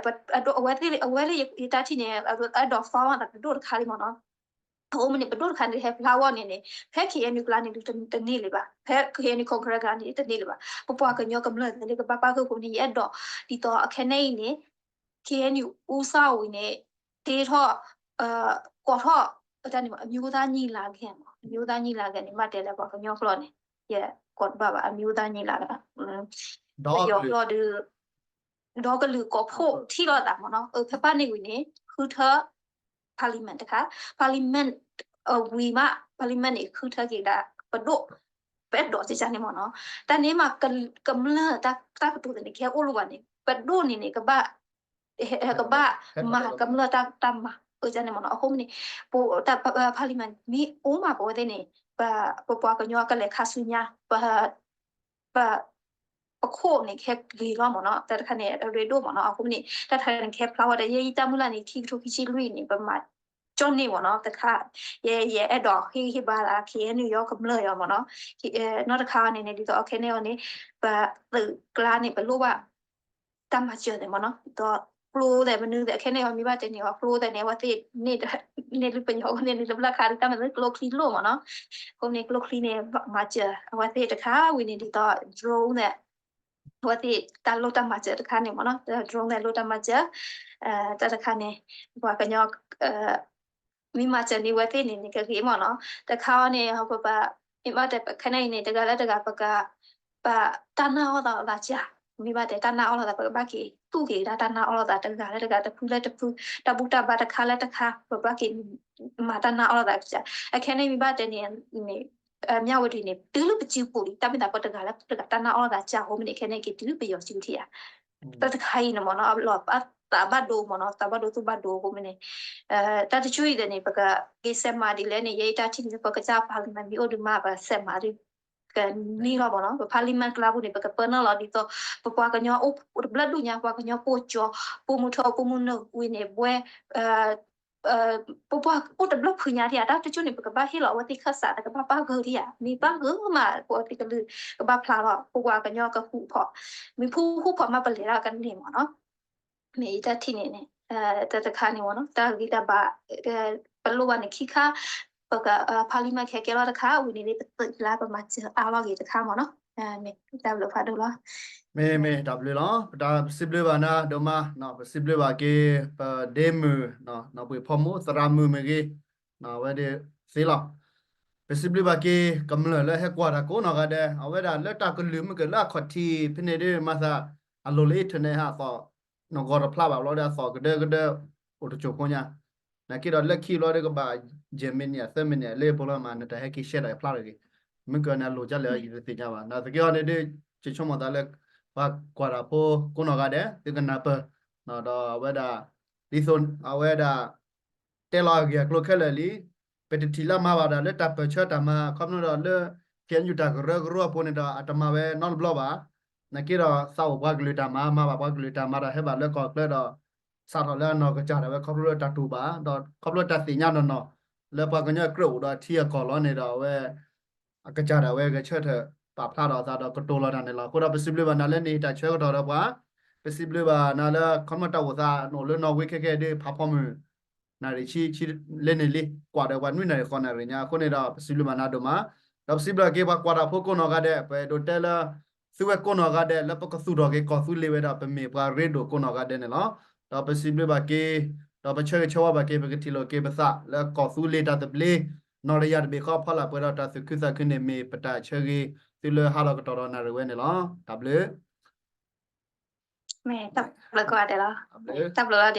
အဝဲသ့ၣ် အဝဲလၢယတၢ်ထံၣ်န့ၣ် အဲၣ်ဒိး form အသးပဒိၣ်တခါလံမ့ၢ်နီၤ. အဃိမ့ၢ်န့ၣ် ပဒိၣ်တခါန့ၣ် ဟဲဖျါဝဲန့ၣ်န့ၣ် ဖဲ KNU ကျါန့ၣ်ဒုးတန့ၢ်လၢၤဘၣ် ဖဲ KNU Congress ကျါန့ၣ်တန့ၢ်လၢၤဘၣ် ပပှၤကညီကမျၢၢ်သ့ၣ်လၢကဘၣ်ပာ်ဃုာ်အဃိန့ၣ် ယအဲၣ်ဒိး ဒ်သိးအခဲန့ၣ်အံၤန့ၣ် KNU ဦးဆောင်ဝံၤန့ၣ် တ့ထီၣ် ကိးထီၣ် အတၢ်န့ၣ် အမျိုးသားညီလာခံမ့ၢ် အမျိုးသားညီလာခံန့ၣ် မ့ၢ်တဲလၢပှၤကညီကျိာ်န့ၣ် ယကိးတဘၣ်ဘၣ် အမျိုးသားညီလာခံ ပယီၤကျိာ်ဒီး ဒီကလုာ်ကိးဖှိၣ်ထံၣ်လိာ်သးမ့ၢ်နီၤ ဖဲဘၣ်န့ၣ်ဝံၤန့ၣ် ဃုထၢ parliament တခါ parliament ဝံၤမး parliament န့ၣ် ဃုထၢက့ၤဒၣ် ပဒိၣ် ပအဲၣ်ဒိးကကန့ၣ်မ့ၢ်နီၤ တၢ်န့ၣ်မး ကမျၢၢ်တၢ်ကတိၤသ့ၣ်န့ၣ် ကဟဲအိၣ်လိာ်ဘၣ်န့ၣ် ပဒိၣ်န့ၣ်န့ၣ် ကဘၣ် ကဘၣ်မၤကမျၢၢ်တၢ်မၤအၢကန့ၣ်မ့ၢ်နီၤ အဃိမ့ၢ်န့ၣ် parliament မ့ၢ်အိၣ်မးပဝဲသ့ၣ်န့ၣ် ပပှၤကညီကလဲၤခါဆူညါ ပ ပ ပခိၣ်န့ၣ်ကဟဲဂ့ၤလီၤမ့ၢ်နီၤ တၢ်တခါန့ၣ် အရ့ဒိၣ်မ့ၢ်နီၤ အဃိမ့ၢ်န့ၣ် တၢ်တခါန့ၣ် ကဟဲဖျါဝဲဒၣ် ယဲယတၢ်မုၢ်လၢ်န့ၣ် ခံကထိခံဆံလွံၢ်န့ၣ် ပမၤကၠီၣ်န့ၢ်မ့ၢ်နီၤ တခါ ယဲယအဲၣ်ဒိးဟ့ၣ်ဂံၢ်ဟ့ၣ်ဘါလၢ KNU ယီၤကမျၢၢ်ယီၤမ့ၢ်နီၤ နီၢ်တခါအီၤန့ၣ်န့ၣ် ဒ်သိးအခဲန့ၣ်အီၤန့ၣ် ပသုးကျါန့ၣ် ပလိၣ်ဘၣ် တၢ်မၤစၢၤသ့ၣ်မ့ၢ်နီၤ ဒီးကျိသ့ၣ်မနုၤသ့ၣ် အခဲန့ၣ်အီၤမ့ၢ်ဘၣ်တဲန့ၣ်အီၤ ကျိသ့ၣ်န့ၣ် အဝဲသ့ၣ် န့ၢ်လၢပယီၤန့ၣ် န့ၢ်လၢဘျၢၣ်ခါ တၢ်မၤသ့ၣ်ကျိချံလိၣ်မ့ၢ်နီၤ အဃိန့ၣ် ကျိချံန့ၣ် မၤစၢၤ အဝဲသ့ၣ်တခါဝံၤန့ၣ် ဒ်သိး drone သ့ၣ် အဝဲသ့ၣ်တၢ်လိၣ်တၢ်မၤစၢၤတခါန့ၣ်မ့ၢ်နီၤ drone သ့ၣ်လိၣ်တၢ်မၤစၢၤ တၢ်တခါန့ၣ် ပှၤကညီ မ့ၢ်မၤစၢၤန့ၢ်ဝဲသ့ၣ်န့ၣ်န့ၣ် ကဂ့ၤမ့ၢ်နီၤ တခါအီၤန့ၣ် ပဘၣ် မ့ၢ်ဘၣ်တဲပခဲန့ၣ်အံၤန့ၣ် တဂၤလၢတဂၤ ပက ပတၢ်နာ်အီၣ်သးသးစၢ် မ့ၢ်ဘၣ်တဲတၢ်နာ်အီၣ်လိာ်သး ပကဘၣ်က့ၤသူၣ်က့ၤဒၣ်တၢ်နာ်အီၣ်လိာ်သး တဂၤလၢတဂၤ တဖုလၢတဖု တၢ်ဘူၣ်တၢ်ဘါတခါလၢတခါ ပဘၣ်က့ၤမၤတၢ်နာ်အီၣ်လိာ်သးစၢ် အခဲန့ၣ်မ့ၢ်ဘၣ်တဲန့ၣ် မၢ်ဝတံၤန့ၣ် တုၤလၢပစုပူၤလံ တၢ်မ့ၢ်သးပှၤတဂၤလၢတဂၤတၢ်နာ်အီၣ်လိာ်သးစၢ်အဃိမ့ၢ်န့ၣ် ခဲန့ၣ်က့ၤတုၤလၢပယီၤစုထံၣ်ဧါ တၢ်တခါအံၤန့ၣ်မ့ၢ်နီၤ အလီၤသးဘၣ်ဒိမ့ၢ်နီၤ သးဘၣ်ဒိသူၣ်ဘၣ်ဒိအဃိမ့ၢ်န့ၣ် တၢ်တဆိအံၤန့ၣ် ပကက့ၤစဲးမၤဒ်လဲၣ်န့ၣ် ယဲအံၤတၢ်ထံၣ်န့ၣ် ပကစၢ် parliament မ့ၢ်အိၣ်ဒုးမး ပစဲးမၤဒုး ကန့ၢ်လီၤမ့ၢ်နီၤ ပ parliament ကျါပူၤန့ၣ် ပကပၢနုာ်လီၤဒ်သိး ပပှၤကညီအိၣ်တဘျၢၣ်ဒိၣ်ညါ ပှၤကညီပိာ်ကၠီ ပိာ်မုၣ်ထီၣ်ပိာ်မုၣ်နုာ်ဝံၤန့ၣ် ဘှဲ ပပှၤအိၣ်တဘျီဖုညါဒံးဧါ တၢ်တဆိန့ၣ် ပကဘၣ်ဟ့ၣ်လီၤအဝဲသ့ၣ်ခၢၣ်စး တကဘၣ်ပၣ်ဂၢၢ်ဒံးဧါ မ့ၢ်ပၣ်ဂၢၢ်မး ပဝဲသ့ၣ်ကလုာ် ကဘၣ်ဖျါလီၤ ပပှၤကညီကဟူးဖီၣ် မ့ၢ်ဖူဟူးဖီၣ်မးပလဲၤဒၣ်ကန့ၢ်မ့ၢ်နီၤ မ့ၢ်ယတၢ်ထံၣ်န့ၣ်န့ၣ် တၢ်တခါန့ၣ်မ့ၢ်နီၤ တၢ်ဂံၢ်တၢ်ဘါ ပလိၣ်ဘၣ်န့ၣ်ခံခါ ပက parliament ခဲကဲလီၤတခါ ဝံၤန့ၣ်ဒ်ပသုးလၢပမၤစၢၤအါလီၤဂ့ၤတခါမ့ၢ်နီၤ, မ့ၢ်တၢ်ဘျုးဖးဒိၣ်လီၤ. မ့ၢ်မ့ၢ်တၢ်ဘျုးလီၤ, ပတၢ်ပစံးဘျုးဘၣ်နၤဒိၣ်မး, ပစံးဘျုးဘၣ်က့ၤ ပဒ့မုၣ် နီၢ်ပှ့ၤဖီမိၢ် သရၣ်မုၣ်မ့ၢ်ဂ့ၤ, အဝဲဒၣ်သ့လီၤ. ပစံးဘျုးဘၣ်က့ၤ ကမျၢၢ်လၢဟဲကွၢ်တၢ်ကိးနီၢ်ဂၤဒဲး, အဝဲဒၣ်လၢတၢ်ကလုၢ်မုၢ်ကလၢအခီၣ်ထံး ဖဲန့ၣ်ဒ်မၤသး အလိၤလၢ internet ဟးအသီၣ် နဂီၤတဖျါဘၣ်ဘျီဒီးအသီၣ်ကဒၢကဒၢ အိၣ်တစိၢ်ဖိညါ, နာ်က့ဒီးလၢခံဘျီဒီးကဘၣ် ယဲၢ်မံးနံး သၢမံးနံး လၢပလီၢ်မး နတၢ်ဟဲက့ၤရှဲတၢ်ဖျါတဂ့ၤ, မုၢ်ကန့ၣ်အလိၤကလဲၣ် ယတသ့ၣ်ညါဘၣ်. နာ်သက့အီၤန့ၣ်ဒ် ကဆိကမိၣ်သးလၢ ပှၤကွၢ်တၢ်ဖိကိးနီၢ်ဂၤဒဲး သုကနၢ်ပၢၢ်, ဒီးအဝဲဒၣ် ဒ်သိးအဝဲဒၣ် တဲလီၤအဂ့ၢ်အကျိၤခဲလၢာ်လံ, ပတထံၣ်လၢအမၤဘၣ်ဒၣ်လၢတၢ်ပၢၢ်ဆၢတၢ်မၤ ခီဖျိဒီးလၢ ခ့ၣ်အဲၣ်ယူၣ် တၢ်ကရၢကရိအပူၤန့ၣ်ဒီး အတမၤဝဲနီတဘျီဘၣ်. နာ်က့ဒီးသးအိၣ်ပှၤကလုာ်တၢ်မၤ မၤဘၣ်ပှၤကလုာ်တၢ်မၤဒီးဟဲဘၣ်လၢကီၢ်ချၢဒီး စးထီၣ်လၢအနီၢ်ကစၢ်ဒၣ်ဝဲ ခီဖျိလၢတၢ်တူၢ်ဘၣ် ဒီးခီဖျိတၢ်သ့ၣ်ညါနီၢ်နီၢ် လၢပှၤကညီအကြၢးအိၣ်ဒီးထံအကီၢ်လီၤန့ၣ်ဒီး အဝဲ အကစၢ်ဒၣ်ဝဲဂဲၤဆၢထၢၣ်ပာ်ဖျါထီၣ်အသးဒီးကတိၤလီၤတၢ်န့ၣ်လီၤ. အဃိဒီးပစံးဘျုးဘၣ်နၤလၢနဟ့ၣ်တၢ်ဆၢကတီၢ်ဒီးပှၤ, ပစံးဘျုးဘၣ်နၤလၢခီဖျိတၢ်အိၣ်သးနအိၣ်လၢနီၣ်ဝ့ခဲကဲဒ်ဖးဖီမုၢ် နၣ်ရံၣ်ဆံ ဆံလၢန့ၣ်လံ ကွၢ်ဒီးပှၤနွံနၣ်ရံၣ်ဃိးနၣ်ရံၣ်ညါအဃိန့ၣ်ဒီး ပစံးဘျုးဘၣ်နၤဒိၣ်မး, ဒီးပစံးဘျုးက့ၤပှၤကွၢ်တၢ်ဖိကိးနီၢ်ဂၤဒဲး ပအဲၣ်ဒိးတဲလၢ သုဝဲကိးနီၢ်ဂၤဒဲး လၢပကသူၣ်ထီၣ်က့ၤကီၢ်သူလ့ၤဝဲဒီး ပမ့ၢ်ပှၤရ့ဒိၣ်ကိးနီၢ်ဂၤဒဲးန့ၣ်လီၤ. ဒီးပစံးဘျုးဘၣ်က့ၤ, ဒီးပဆၢဂ့ၤဆၢဝါဘၣ်က့ၤ ပကထံၣ်လိာ်က့ၤပသး လၢကီၢ်သူလ့ၤတၢ်သဘျ့ နီၣ်တယၢ်တဘ့ၣ်ဃီအဖီလာ် ပှဲၤဒီးတၢ်သူၣ်ခုသးခုန့ၣ် မ့ၢ်ပတၢ်ဆၢဂ့ၤသုလၢဟါလီၤကတီၢ်ဒီးနၣ်ရံၣ်ဝဲန့ၣ်လီၤ. တၢ်ဘျုး မ့ၢ်တၢ်ဘျုးကိးဂၤဒဲးလီၤ. တၢ်ဘျုးလီၤ